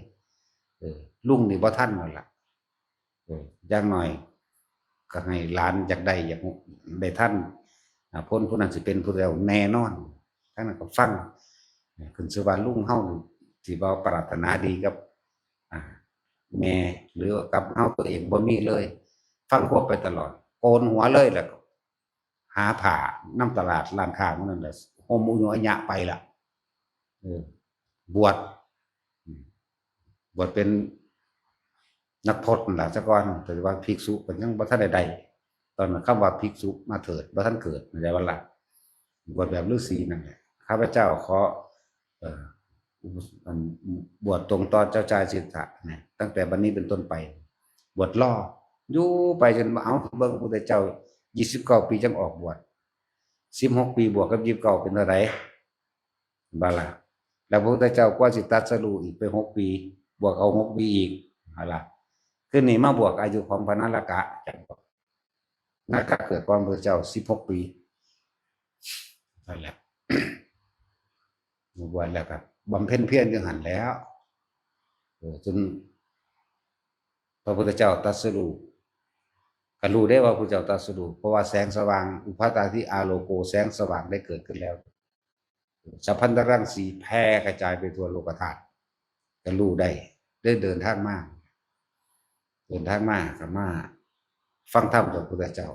เออ ลุงนี่บ่ทันแล้วล่ะ เออ อย่างน้อยก็ให้หลานอยากได้ อยากได้ทัน อ่า พ้นผู้นั้นสิเป็นผู้เดียวแน่นอน ทั้งนั้นก็ฟัง เออ ขึ้นชื่อว่าลุงเฮานี่ สิบ่ปรารถนาดีกับ อ่า แม่หรือกับเฮาตัวเองบ่มีเลย ฟังความไปตลอด โกนหัวเลย แล้วก็หาผ้านำตลาดร้านค้าหมู่นั้นแหละ ห่มอุญุอัญญะไปละ เออ บวช อืม บวชเป็นนักพจน์นั่นล่ะซะก่อน แต่ว่าภิกษุก็ยังบ่ทันได้ได้ ตอนนั้นคำว่าภิกษุมาเถิด บ่ทันเกิด เข้าใจบ่ล่ะ บวชแบบฤาษีนั่นแหละ ข้าพเจ้าขอ เอ่อ อัน บวชตรงต่อเจ้าชายสิทธัตถะนะ ตั้งแต่บัดนี้เป็นต้นไป บวชรอ อยู่ไปจนว่า เอ้า เบิ่งพระพุทธเจ้า ยี่สิบเก้าปีจั่งออกบวช สิบหกปีบวกกับยี่สิบเก้าเป็นเท่าใด บ่ล่ะ แล้วพระพุทธเจ้ากว่าสิตรัสรู้อีกไปหกปี บวกเอาหกปีอีก เอาล่ะ คือนี่มาบวกอายุของพระนรกะ นรกะเกิดก่อนพระพุทธเจ้าสิบหกปี นั่นแหละ บวชแล้วก็บำเพ็ญเพียรอยู่หั่นแหล้ว เออ จนพระพุทธเจ้าตรัสรู้ ก็รู้ได้ว่าพระพุทธเจ้าตรัสรู้ เพราะว่าแสงสว่าง อุปาทาทิอาโลโก แสงสว่างได้เกิดขึ้นแล้ว สัพพัญญรังสีแผ่กระจายไปทั่วโลกธาตุ ก็รู้ได้ ได้เดินทางมา เดินทางมาก็มาฟังธรรมจากพุทธเจ้า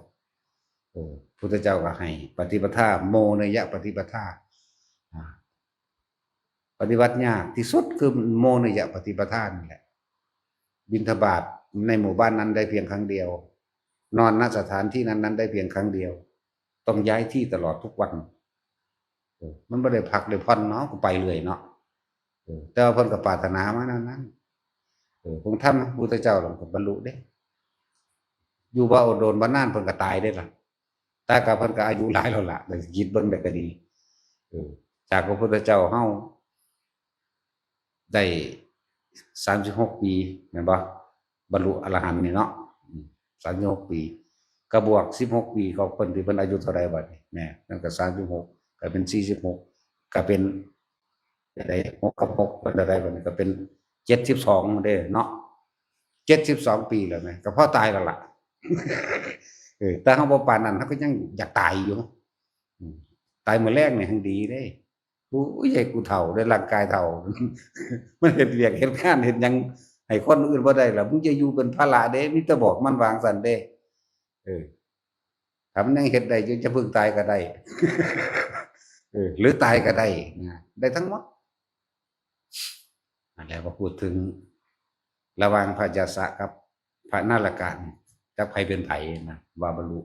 เออ พุทธเจ้าก็ให้ปฏิปทา โมเนยปฏิปทา อ่า ปฏิบัติยากที่สุดคือโมเนยปฏิปทานี่แหละ บิณฑบาตในหมู่บ้านนั้นได้เพียงครั้งเดียว นอน ณ สถานที่นั้นๆ ได้เพียงครั้งเดียว ต้องย้ายที่ตลอดทุกวัน เออ มันบ่ได้พักได้ผ่อนเนาะ ก็ไปเรื่อยเนาะ เออ แต่ว่าเพิ่นก็ปรารถนามาแนวนั้น เออ เพิ่นทำพุทธเจ้าหลวงก็บรรลุเด้ อยู่บ่โดนบ่นานเพิ่นก็ตายเด้ล่ะ แต่ก็เพิ่นก็อายุหลายแล้วล่ะ แต่คิดเบิ่งได้ก็ดี เออ จากพระพุทธเจ้าเฮา ได้สามสิบหกปี แม่นบ่ บรรลุอรหันต์นี่เนาะ อืม สามสิบหกปี ก็บวกสิบหกปีของเพิ่นที่เพิ่นอายุเท่าใดบัดนี้ แหม นั่นก็สามสิบหก ก็เป็นสี่สิบหก ก็เป็น ได้หกกับหกเป็นเท่าใดบัดนี้ ก็เป็นเจ็ดสิบสองเด้เนาะ เจ็ดสิบสองปีแล้วแหม ก็พอตายแล้วล่ะ เออ แต่เฮาบ่ปานนั้น เฮาก็ยังอยากตายอยู่ อืม ตายมื้อแรกนี่แฮ่งดีเด้ โอ้ย ยายกูเฒ่าเด้ ร่างกายเฒ่า มันเฮ็ดเวียกเฮ็ดงานเฮ็ดหยังให้คนอื่นบ่ได้ล่ะ มึงจะอยู่เป็นภาระเด้ มีแต่บอกมันวางซั่นเด้ เออ ถ้ามันยังเฮ็ดได้อยู่ จะเพิ่งตายก็ได้ เออ หรือตายก็ได้นะ ได้ทั้งหมด นั่นแหละ ก็พูดถึงระหว่างพระยาสะกับพระนรกะนี่ จักไผเป็นไผนะ ว่าบรรลุ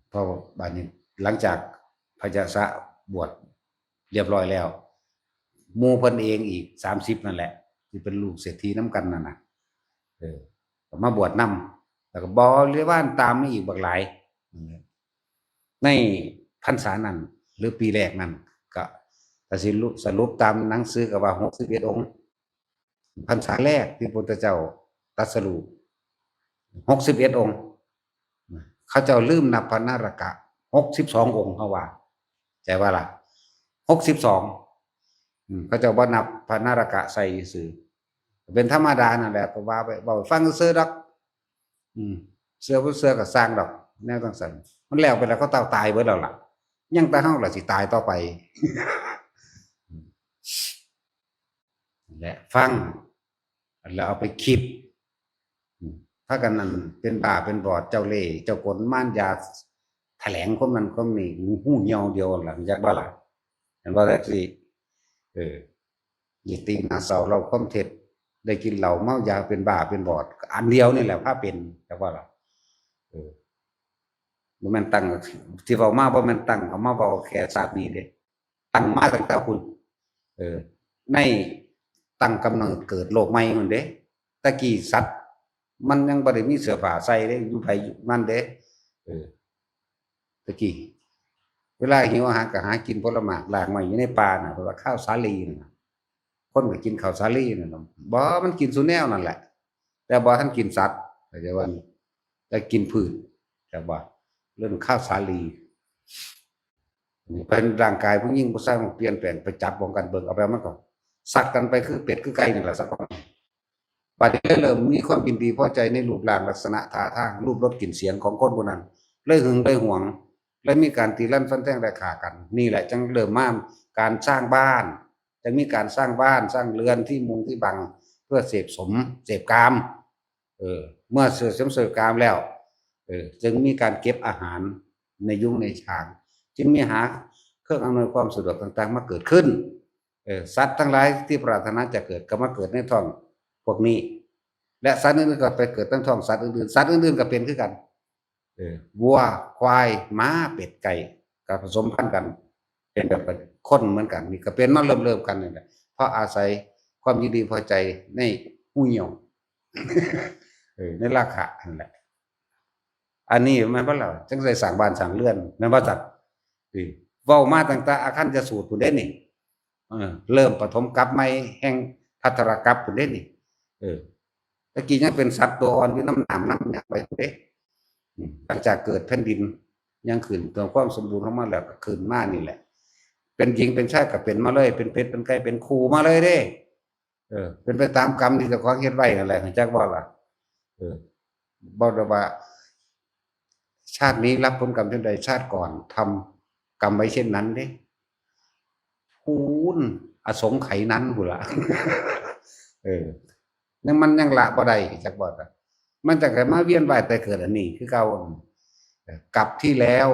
เพราะบัดนี้หลังจากพระยาสะบวชเรียบร้อยแล้ว หมู่เพิ่นเองอีกสามสิบนั่นแหละ ที่เป็นลูกเศรษฐีนำกันนั่นน่ะ เออ ก็มาบวชนำ แล้วก็บริวารตามมาอีกบักหลาย ในพรรษานั้น หรือปีแรกนั้น ก็ ถ้าสิสรุปตามหนังสือก็ว่าหกสิบเอ็ดองค์ พรรษาแรกที่พระพุทธเจ้าตรัสรู้ หกสิบเอ็ดองค์ เขาเจ้าลืมนับพระนรกะ หกสิบสององค์ เขาว่า ใจว่าล่ะ หกสิบสอง อืม เขาเจ้าบ่นับพระนรกะใส่ซื่อ เป็นธรรมดานั่นแหละ ก็ว่าไป เว้าให้ฟังซื่อๆดอก อืม เชื่อบ่เชื่อก็ซ่างดอก แนวจั่งซั่น มันแล้วไปแล้ว เขาเจ้าตายเบิดแล้วล่ะ ยังแต่เฮาล่ะสิตายต่อไป และฟัง แล้วเอาไปคิด อืม พากันนั่นเป็นบ้าเป็นบอด เจ้าเล่ห์เจ้ากล มารยา แถลงความนั้นความนี้ หูเหี่ยวเดียวล่ะ จักบ่ล่ะ เห็นบ่ แท็กซี่ เออ นี่ติหน้าเศร้า เล่าความเท็จ ได้กินเหล้าเมายาเป็นบ้าเป็นบอด อันเดียวนี่แหละพาเป็น จักบ่ล่ะ เออ บ่แม่นตั้ง ที่เว้ามาบ่แม่นตั้งเอามาเว้าแค่ชาตินี้เด้ ตั้งมาตั้งแต่พุ้น เออ ในตั้งกำเนิดเกิดโลกใหม่พุ้นเด้ แต่กี้สัตว์มันยังบ่ได้มีเสื้อผ้าใส่เด้ อยู่ไผอยู่มันเด้ เออ แต่กี้ เวลาหิวอาหารก็หากินผลหมากรากไม้อยู่ในป่าน่ะ เพิ่นว่าข้าวสาลีน่ะ คนก็กินข้าวสาลีนั่นน่ะ บ่ มันกินซุแนวนั่นแหละ แต่บ่ทันกินสัตว์ เข้าใจว่า แต่กินพืช แต่ว่าเรื่องข้าวสาลี เป็นร่างกายผู้หญิงผู้ชายมันเปลี่ยนแปลง ไปจับมองกันเบิ่ง เอาไปมันก็สักกันไปคือเป็ดคือไก่นี่แหละ สักวัน บัดนี้เริ่มมีความยินดีพอใจในรูปร่างลักษณะท่าทาง รูปรสกลิ่นเสียงของคนผู้นั้น เลยหึงเลยหวง เลยมีการตีรันฟันแทงและฆ่ากัน นี่แหละจั่งเริ่มมาการสร้างบ้าน จึงมีการสร้างบ้านสร้างเรือนที่มุงที่บัง เพื่อเสพสมเสพกาม เออ เมื่อเสพสมเสพกามแล้ว เออ จึงมีการเก็บอาหารในยุ้งในฉาง จึงมีหาเครื่องอำนวยความสะดวกต่างๆ มาเกิดขึ้น เออ สัตว์ทั้งหลายที่ปรารถนาจะเกิดก็มาเกิดในท้องพวกนี้ และสัตว์อื่นๆก็ไปเกิดในท้องสัตว์อื่นๆ สัตว์อื่นๆก็เป็นคือกัน เออ วัว ควาย หมา เป็ด ไก่ ก็ผสมพันธุ์กัน เป็นแบบคนเหมือนกัน นี่ก็เป็นมาเริ่มๆกันนี่แหละ เพราะอาศัยความยินดีพอใจในหูเหี่ยว เออ ในราคะนั่นแหละ อันนี้แม่นบ่ล่ะ จังได้สร้างบ้านสร้างเรือน แม่นบ่จัก เออ เว้ามาตั้งแต่อาคันจะสูตรพุ้นเด้นี่ เออ เริ่มปฐมกัปใหม่แห่งภัททรกัปพุ้นเด้นี่ เออ ตะกี้ยังเป็นสัตว์ตัวอ่อนอยู่น้ำหนามน้ำหยังไปพุ้นเด้ อืม หลังจากเกิดแผ่นดินยังขึ้น เกิดความสมบูรณ์ของมันแล้วก็ขึ้นมานี่แหละ เป็นหญิงเป็นชายก็เป็นมาเลย เป็นเป็ดเป็นไก่เป็นคู่มาเลยเด้ เออ เป็นไปตามกรรมที่เจ้าของเฮ็ดไว้นั่นแหละ จักบ่ล่ะ เออ บอกเลยว่า ชาตินี้รับผลกรรมเช่นใด ชาติก่อนทำกรรมไว้เช่นนั้นเด้ พูน อสงไขยนั้นพุ้นละ เออ นั่นมันยังละบ่ได้ จักบ่ล่ะ มันจังได้มาเวียนว่ายตายเกิดอันนี้คือเก่า เออ กัปที่แล้ว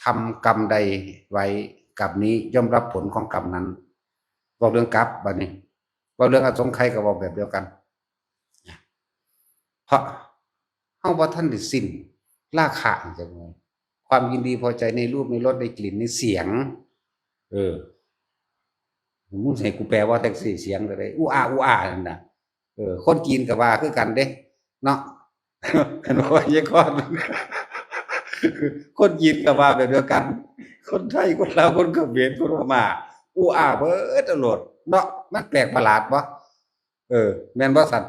ทำกรรมใดไว้ กัปนี้ย่อมรับผลของกรรมนั้น เว้าเรื่องกัปบัดนี้ เว้าเรื่องอสงไขยก็เว้าแบบเดียวกัน เพราะเฮาบ่ทันได้สิ้นราคะจักหน่อย ความยินดีพอใจในรูปในรสในกลิ่นในเสียง เออ มึงให้กูแปลว่าจังซี่ เสียงก็ได้ อู้อาอู้อานั่นน่ะ เออ คนจีนก็ว่าคือกันเด้ เนาะ เห็นบ่ ไวยากรณ์ คนจีนก็ว่าแบบเดียวกัน คนไทย คนลาว คนเขมร คนพม่า อู้อาเบิดตลอดเนาะ มันแปลกประหลาดบ่ เออ แม่นบ่ซั่น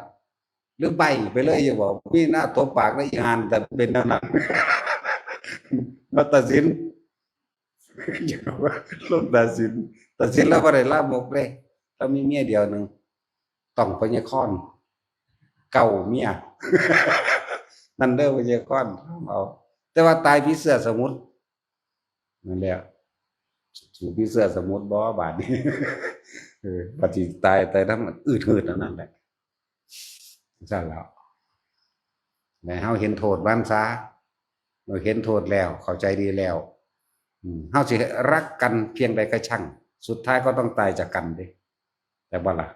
หรือใบ้ไปเลยอยู่บ่ มีหน้าตบปากได้อีหาน แต่เป็นแนวนั้น มาตัดสิน ลงตัดสิน ตัดสินแล้วบ่ได้ลามกเด้ แล้วมีเมียเดียวหนึ่ง ต้องพญาคอน เก่าเมีย นั่นเด้อพญาคอน เอา แต่ว่าตายผีเสื้อสมุทร นั่นแหละ สู่ผีเสื้อสมุทรบ่บาดนี้ เออ บัดสิตาย ตายนำอืดหืดอันนั้นแหละ ซั่นแล้ว ให้เฮาเห็นโทษมันซะ เมื่อเห็นโทษแล้ว เข้าใจดีแล้ว อืม เฮาสิรักกันเพียงใดก็ช่าง สุดท้ายก็ต้องตายจากกันเด้ แต่ว่าล่ะ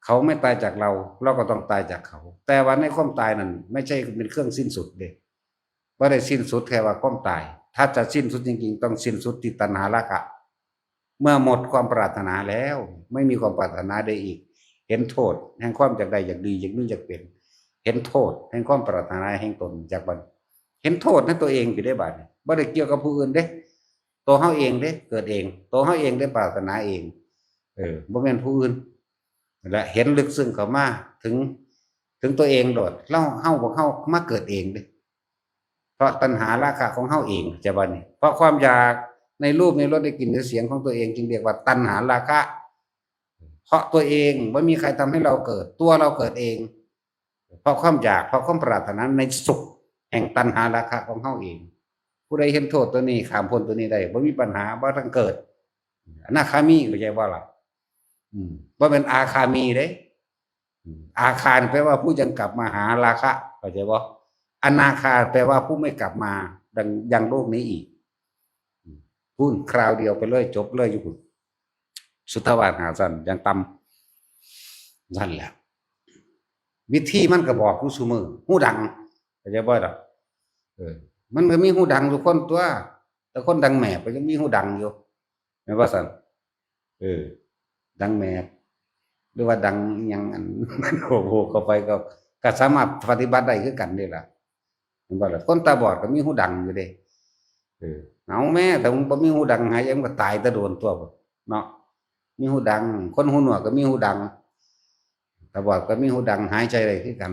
เขาไม่ตายจากเรา เราก็ต้องตายจากเขา แต่ว่าในความตายนั้น ไม่ใช่เป็นเครื่องสิ้นสุดเด้ บ่ได้สิ้นสุดแค่ว่าความตาย ถ้าจะสิ้นสุดจริงๆ ต้องสิ้นสุดที่ตัณหาราคะ เมื่อหมดความปรารถนาแล้ว ไม่มีความปรารถนาได้อีก เห็นโทษแห่งความอยากได้อยากดีอยากมีอยากเป็น เห็นโทษแห่งความปรารถนาแห่งตนจากบัด เห็นโทษในตัวเองอยู่ได้บัดนี้ บ่ได้เกี่ยวกับผู้อื่นเด้ ตัวเฮาเองเด้ เกิดเอง ตัวเฮาเองได้ปรารถนาเอง เออ บ่แม่นผู้อื่น และเห็นลึกซึ้งเข้ามาถึง ถึงตัวเองโดด เฮา เฮา พวกเฮามาเกิดเองเด้ เพราะตัณหาราคะของเฮาเอง จะบัดนี้ เพราะความอยากในรูปในรสในกลิ่นในเสียงของตัวเอง จึงเรียกว่าตัณหาราคะ เพราะตัวเอง ไม่มีใครทำให้เราเกิด ตัวเราเกิดเอง เพราะความอยาก เพราะความปรารถนาในสุขแห่งตัณหาราคะของเฮาเอง ผู้ใดเห็นโทษตัวนี้ ข้ามพ้นตัวนี้ได้ บ่มีปัญหา บ่ต้องเกิด อนาคามี เข้าใจบ่ล่ะ อืม บ่แม่นอาคามีเด้ อืม อาคานี่แปลว่าผู้ยังกลับมาหาราคะ เข้าใจบ่ อนาคาแปลว่าผู้ไม่กลับมาดัง ยังโลกนี้อีก อืม พู้นคราวเดียวไปเลย จบเลยอยู่พุ้น สุทธาวาสห้าชั้น อย่างต่ำ นั่นแหละ วิธีมันก็บอกอยู่ซุมื้อ หูดัง เข้าใจบ่ล่ะ เออ มันก็มีหูดังทุกคนตัว แต่คนดังแหมบก็ยังมีหูดังอยู่ แม่นบ่ซั่น เออ ดังแหมบ หรือว่าดังอิหยังอัน โอ้โห เข้าไปก็ ก็สามารถปฏิบัติได้คือกันนี่ล่ะ แม่นบ่ล่ะ คนตาบอดก็มีหูดังอยู่เด้ เออ เอาแม่ ถ้ามึงบ่มีหูดังหายใจ มึงก็ตายแต่โดนตัวพุ้นเนาะ มีหูดัง คนหูหนวกก็มีหูดัง ตาบอดก็มีหูดัง หายใจได้คือกัน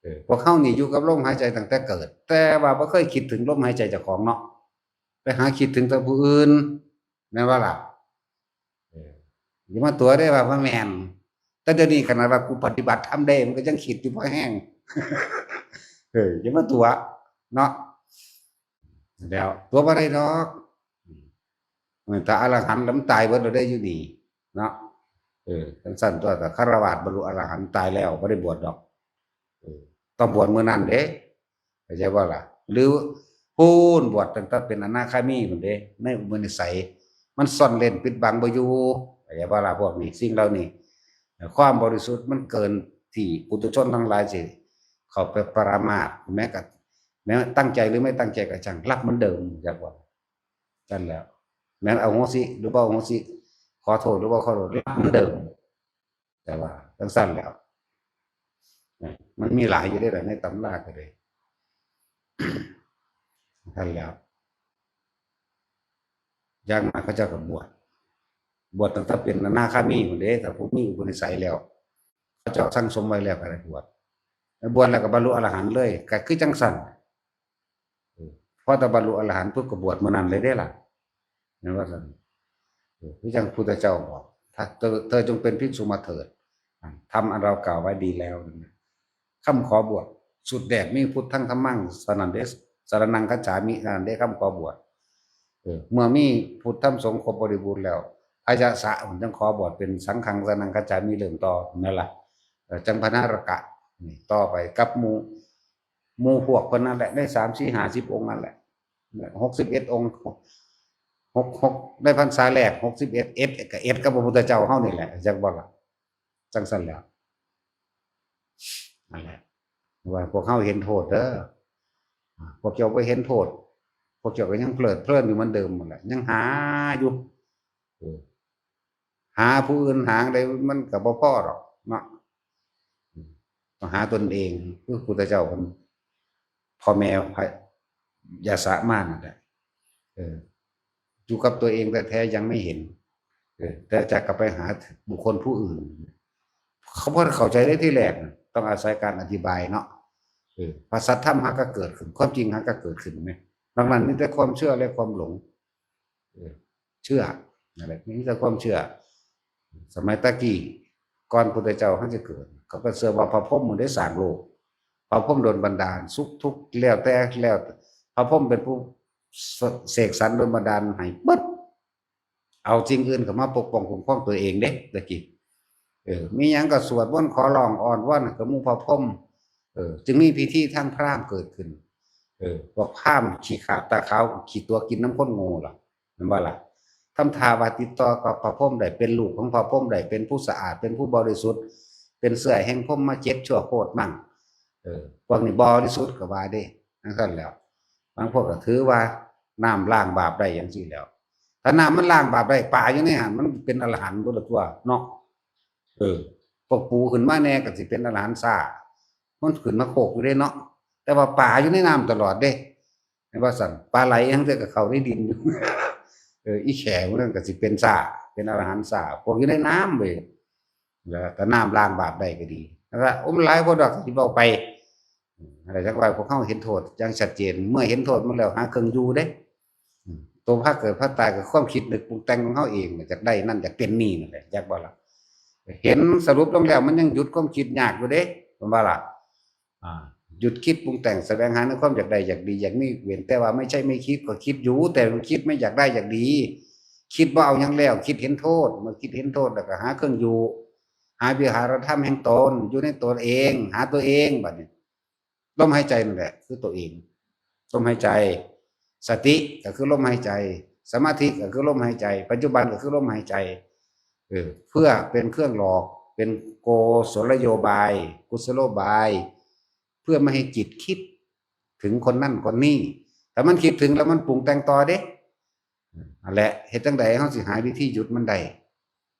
เออ พวกเฮานี่อยู่กับลมหายใจตั้งแต่เกิด แต่ว่าบ่เคยคิดถึงลมหายใจเจ้าของเนาะ ไปหาคิดถึงแต่ผู้อื่น แม่นบ่ล่ะ เออ อย่ามาตั๋วเด้ว่าบ่แม่น แต่เดี๋ยวนี้ขนาดว่ากูปฏิบัติธรรมเด้ มันก็ยังคิดอยู่พอแฮง เออ อย่ามาตั๋วเนาะ แล้วตั๋วบ่ได้ดอก เออ ถ้าอรหันต์แล้วมันตายเบิดแล้วเด้อยู่นี่ เนาะ เออจังซั่นตัว แต่ฆราวาสบรรลุอรหันต์ตายแล้วบ่ได้บวชดอก เออต้องบวชมื้อนั้นเด้ เข้าใจบ่ล่ะ หรือพู้นบวชตั้งแต่เป็นอนาคามีพุ้นเด้ ในอุปนิสัย มันซ่อนเร้นปิดบังบ่อยู่ เข้าใจบ่ล่ะ พวกนี้ สิ่งเหล่านี้ ความบริสุทธิ์มันเกินที่ปุถุชนทั้งหลายสิเข้าไปประมาท แม้กระ แม้ตั้งใจหรือไม่ตั้งใจก็ช่าง รับเหมือนเดิม จักว่า ซั่นแหล้ว แม่นอโหสิหรือบ่อโหสิ ขอโทษหรือบ่ขอโทษ รับเหมือนเดิม แต่ว่าจังซั่นแหล้ว มันมีหลายอยู่เด้ล่ะ ในตำราก็ได้ ซั่นแหล้ว อย่างมากเขาเจ้าก็บวช บวชตั้งแต่เป็นอนาคามีพุ้นเด้ ถ้าผู้มีอุปนิสัยแล้ว เขาเจ้าสั่งสมไว้แล้วก็ได้บวช บวชแล้วก็บรรลุอรหันต์เลย ก็คือจังซั่น เออ พอแต่บรรลุอรหันต์ปุ๊บก็บวชมื้อนั้นเลยเด้ล่ะ แม่นว่าซั่น เออ คือจังพุทธเจ้าบอก ถ้าเธอ เธอจงเป็นภิกษุมาเถิด อ่ะ ธรรมอันเรากล่าวไว้ดีแล้วนั่นนะ คำขอบวช สุดแดดมีพุทธังธัมมัง สรณังเด สรณังคัจฉามิ เท่านั้นเด้ คำขอบวช เออ เมื่อมีพุทธธรรมสงฆ์ครบบริบูรณ์แล้ว อายะสะ มันจังขอบวชเป็นสังฆังสรณังคัจฉามิ เริ่มต่อนั่นล่ะ เออ จังพนารกะ นี่ต่อไปกับหมู่ หมู่พวกเพิ่นนั่นแหละ ได้สาม สี่ ห้าสิบ องค์นั่นแหละ หกสิบเอ็ด องค์ หก หก ได้พรรษาแรก หกสิบเอ็ด เอ็ดกับเอ็ดกับพระพุทธเจ้าเฮานี่แหละ จักบ่ล่ะ จังซั่นแหล้ว นั่นแหละ ว่าพวกเฮาเห็นโทษเด้อ พวกเจ้าบ่เห็นโทษ พวกเจ้าก็ยังเพลิดเพลินอยู่เหมือนเดิมนั่นแหละ ยังหาอยู่ เออ หาผู้อื่นหาได้มันก็บ่พอดอกเนาะ ต้องหาตนเอง คือพุทธเจ้าเพิ่น พ่อแม่พระยาสะมารนั่นแหละ เออ อยู่กับตัวเองแท้ๆยังไม่เห็น เออ แต่จะกลับไปหาบุคคลผู้อื่น เขาบ่เข้าใจได้ที่แรกน่ะ ต้องอาศัยการอธิบายเนาะ เออ พระสัทธรรมหากเกิดขึ้น ความจริงหากเกิดขึ้นแม่น นอกนั้นมีแต่ความเชื่อและความหลง เออ เชื่อ นั่นแหละ มีแต่ความเชื่อ สมัยตะกี้ ก่อนพุทธเจ้าเฮาจะเกิด เขาก็เชื่อว่าพระพรหมมันได้สร้างโลก พระพรหมดลบันดาลสุขทุกข์แล้วแต่ แล้ว พระพรหมเป็นผู้เสกสรรดลบันดาลให้เบิด เอาสิ่งอื่นเข้ามาปกป้องคุ้มครองตัวเองเด้ ตะกี้ เออ มีหยังก็สวดมนต์ขอร้องอ้อนวอนให้กับหมู่พระพรหม เออ จึงมีพิธีทางพราหมณ์เกิดขึ้น เออ พวกพราหมณ์ขี้ข้าตาขาวขี้ตั๋วกินนำคนโง่ล่ะ แม่นบ่ล่ะ ทำท่าว่าติดต่อกับพระพรหมได้ เป็นลูกของพระพรหมได้ เป็นผู้สะอาด เป็นผู้บริสุทธิ์ เป็นเสื้อแห่งพรหมมาเจ็ดชั่วโคตรมั่ง เออ พวกนี้บริสุทธิ์ก็ว่าเด้ จังซั่นแหล้ว บางพวกก็ถือว่าน้ำล้างบาปได้จังซี่แหล้ว ถ้าน้ำมันล้างบาปได้ ปลาอยู่ในหั้นมันเป็นอรหันต์พุ้นละตั๊วเนาะ เออ พวกปูขึ้นมาแหน่ก็สิเป็นอรหันต์ซ่า มันขึ้นมาโคกอยู่เด้เนาะ แต่ว่าปลาอยู่ในน้ำตลอดเด้ แม่นว่าซั่น ปลาไหลจั่งเทื่อก็เข้าในดินอยู่ เออ อีแขวนั่นก็สิเป็นซ่า เป็นอรหันต์ซ่า พวกอยู่ในน้ำเว้ย แล้วก็น้ำล้างบาปได้ก็ดี แล้วก็ โอ้ มันหลายโพดดอก สิเว้าไป อืม อะไรจักว่าพวกเฮาเห็นโทษอย่างชัดเจน เมื่อเห็นโทษมันแล้วหาเครื่องอยู่เด้ อืม ตัวพาเกิดพาตายก็ความคิดนึกปรุงแต่งของเฮาเอง อยากได้นั่นอยากเป็นนี่นั่นแหละ จักบ่ล่ะ เห็นสรุปลงแล้วมันยังหยุดความคิดยากอยู่เด้ แม่นบ่ล่ะ อ่า หยุดคิดปรุงแต่งแสวงหาในความอยากได้อยากดีอยากมี เว้นแต่ว่าไม่ใช่ไม่คิดก็คิดอยู่ แต่มันคิดไม่อยากได้อยากดี คิดบ่เอาหยังแล้ว คิดเห็นโทษ เมื่อคิดเห็นโทษแล้วก็หาเครื่องอยู่ หาวิหารธรรมแห่งตน อยู่ในตนเอง หาตัวเองบัดนี้ ลมหายใจนั่นแหละคือตัวเอง ลมหายใจ สติก็คือลมหายใจ สมาธิก็คือลมหายใจ ปัจจุบันก็คือลมหายใจ เออ เพื่อเป็นเครื่องหลอก เป็นโกศลโยบาย กุศโลบาย เพื่อไม่ให้จิตคิดถึงคนนั่นคนนี้ ถ้ามันคิดถึงแล้วมันปรุงแต่งต่อเด้ นั่นแหละ เฮ็ดจั่งใดเฮาสิหาวิธีหยุดมันได้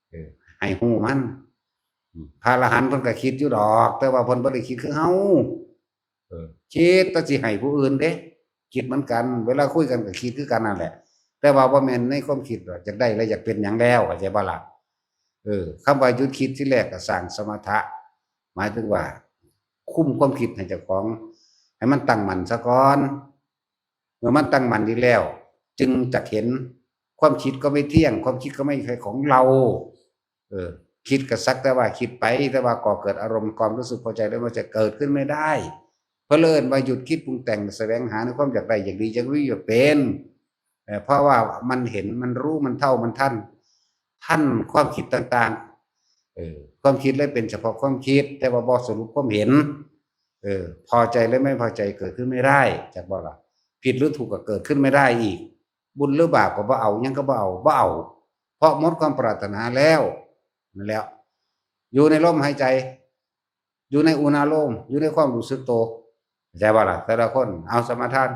เออ ให้ฮู้มัน อืม พระอรหันต์เพิ่นก็คิดอยู่ดอก แต่ว่าเพิ่นบ่ได้คิดคือเฮา เออ คิดแต่สิให้ผู้อื่นเด้ คิดเหมือนกัน เวลาคุยกันก็คิดคือกันนั่นแหละ แต่ว่าบ่แม่นในความคิดว่าอยากได้และอยากเป็นหยังแล้ว เข้าใจบ่ล่ะ เออ คำว่าหยุดคิดทีแรกก็สร้างสมถะ หมายถึงว่า คุมความคิดให้เจ้าของ ให้มันตั้งมั่นซะก่อน เมื่อมันตั้งมั่นดีแล้ว จึงจะเห็นความคิดก็ไม่เที่ยง ความคิดก็ไม่ใช่ของเรา เออ คิดก็สักแต่ว่าคิดไป แต่ว่าก่อเกิดอารมณ์ความรู้สึกพอใจแล้วมันจะเกิดขึ้นไม่ได้ เพิ่นเลยเอิ้นว่าหยุดคิดปรุงแต่ง แสวงหาในความอยากได้อยากดีอยากมีอยากเป็น เอ่อ เพราะว่ามันเห็น มันรู้ มันเท่า มันทัน ทันความคิดต่างๆ เออ ความคิดเลยเป็นเฉพาะความคิด แต่ว่าบ่สรุปความเห็น เออ พอใจและไม่พอใจเกิดขึ้นไม่ได้ จักบ่ล่ะ ผิดหรือถูกก็เกิดขึ้นไม่ได้อีก บุญหรือบาปก็บ่เอา หยังก็บ่เอา บ่เอา เพราะหมดความปรารถนาแล้ว นั่นแหละ อยู่ในลมหายใจ อยู่ในอุณาโลม อยู่ในความรู้สึกโต เข้าใจบ่ล่ะ แต่ละคน เอาสมาทาน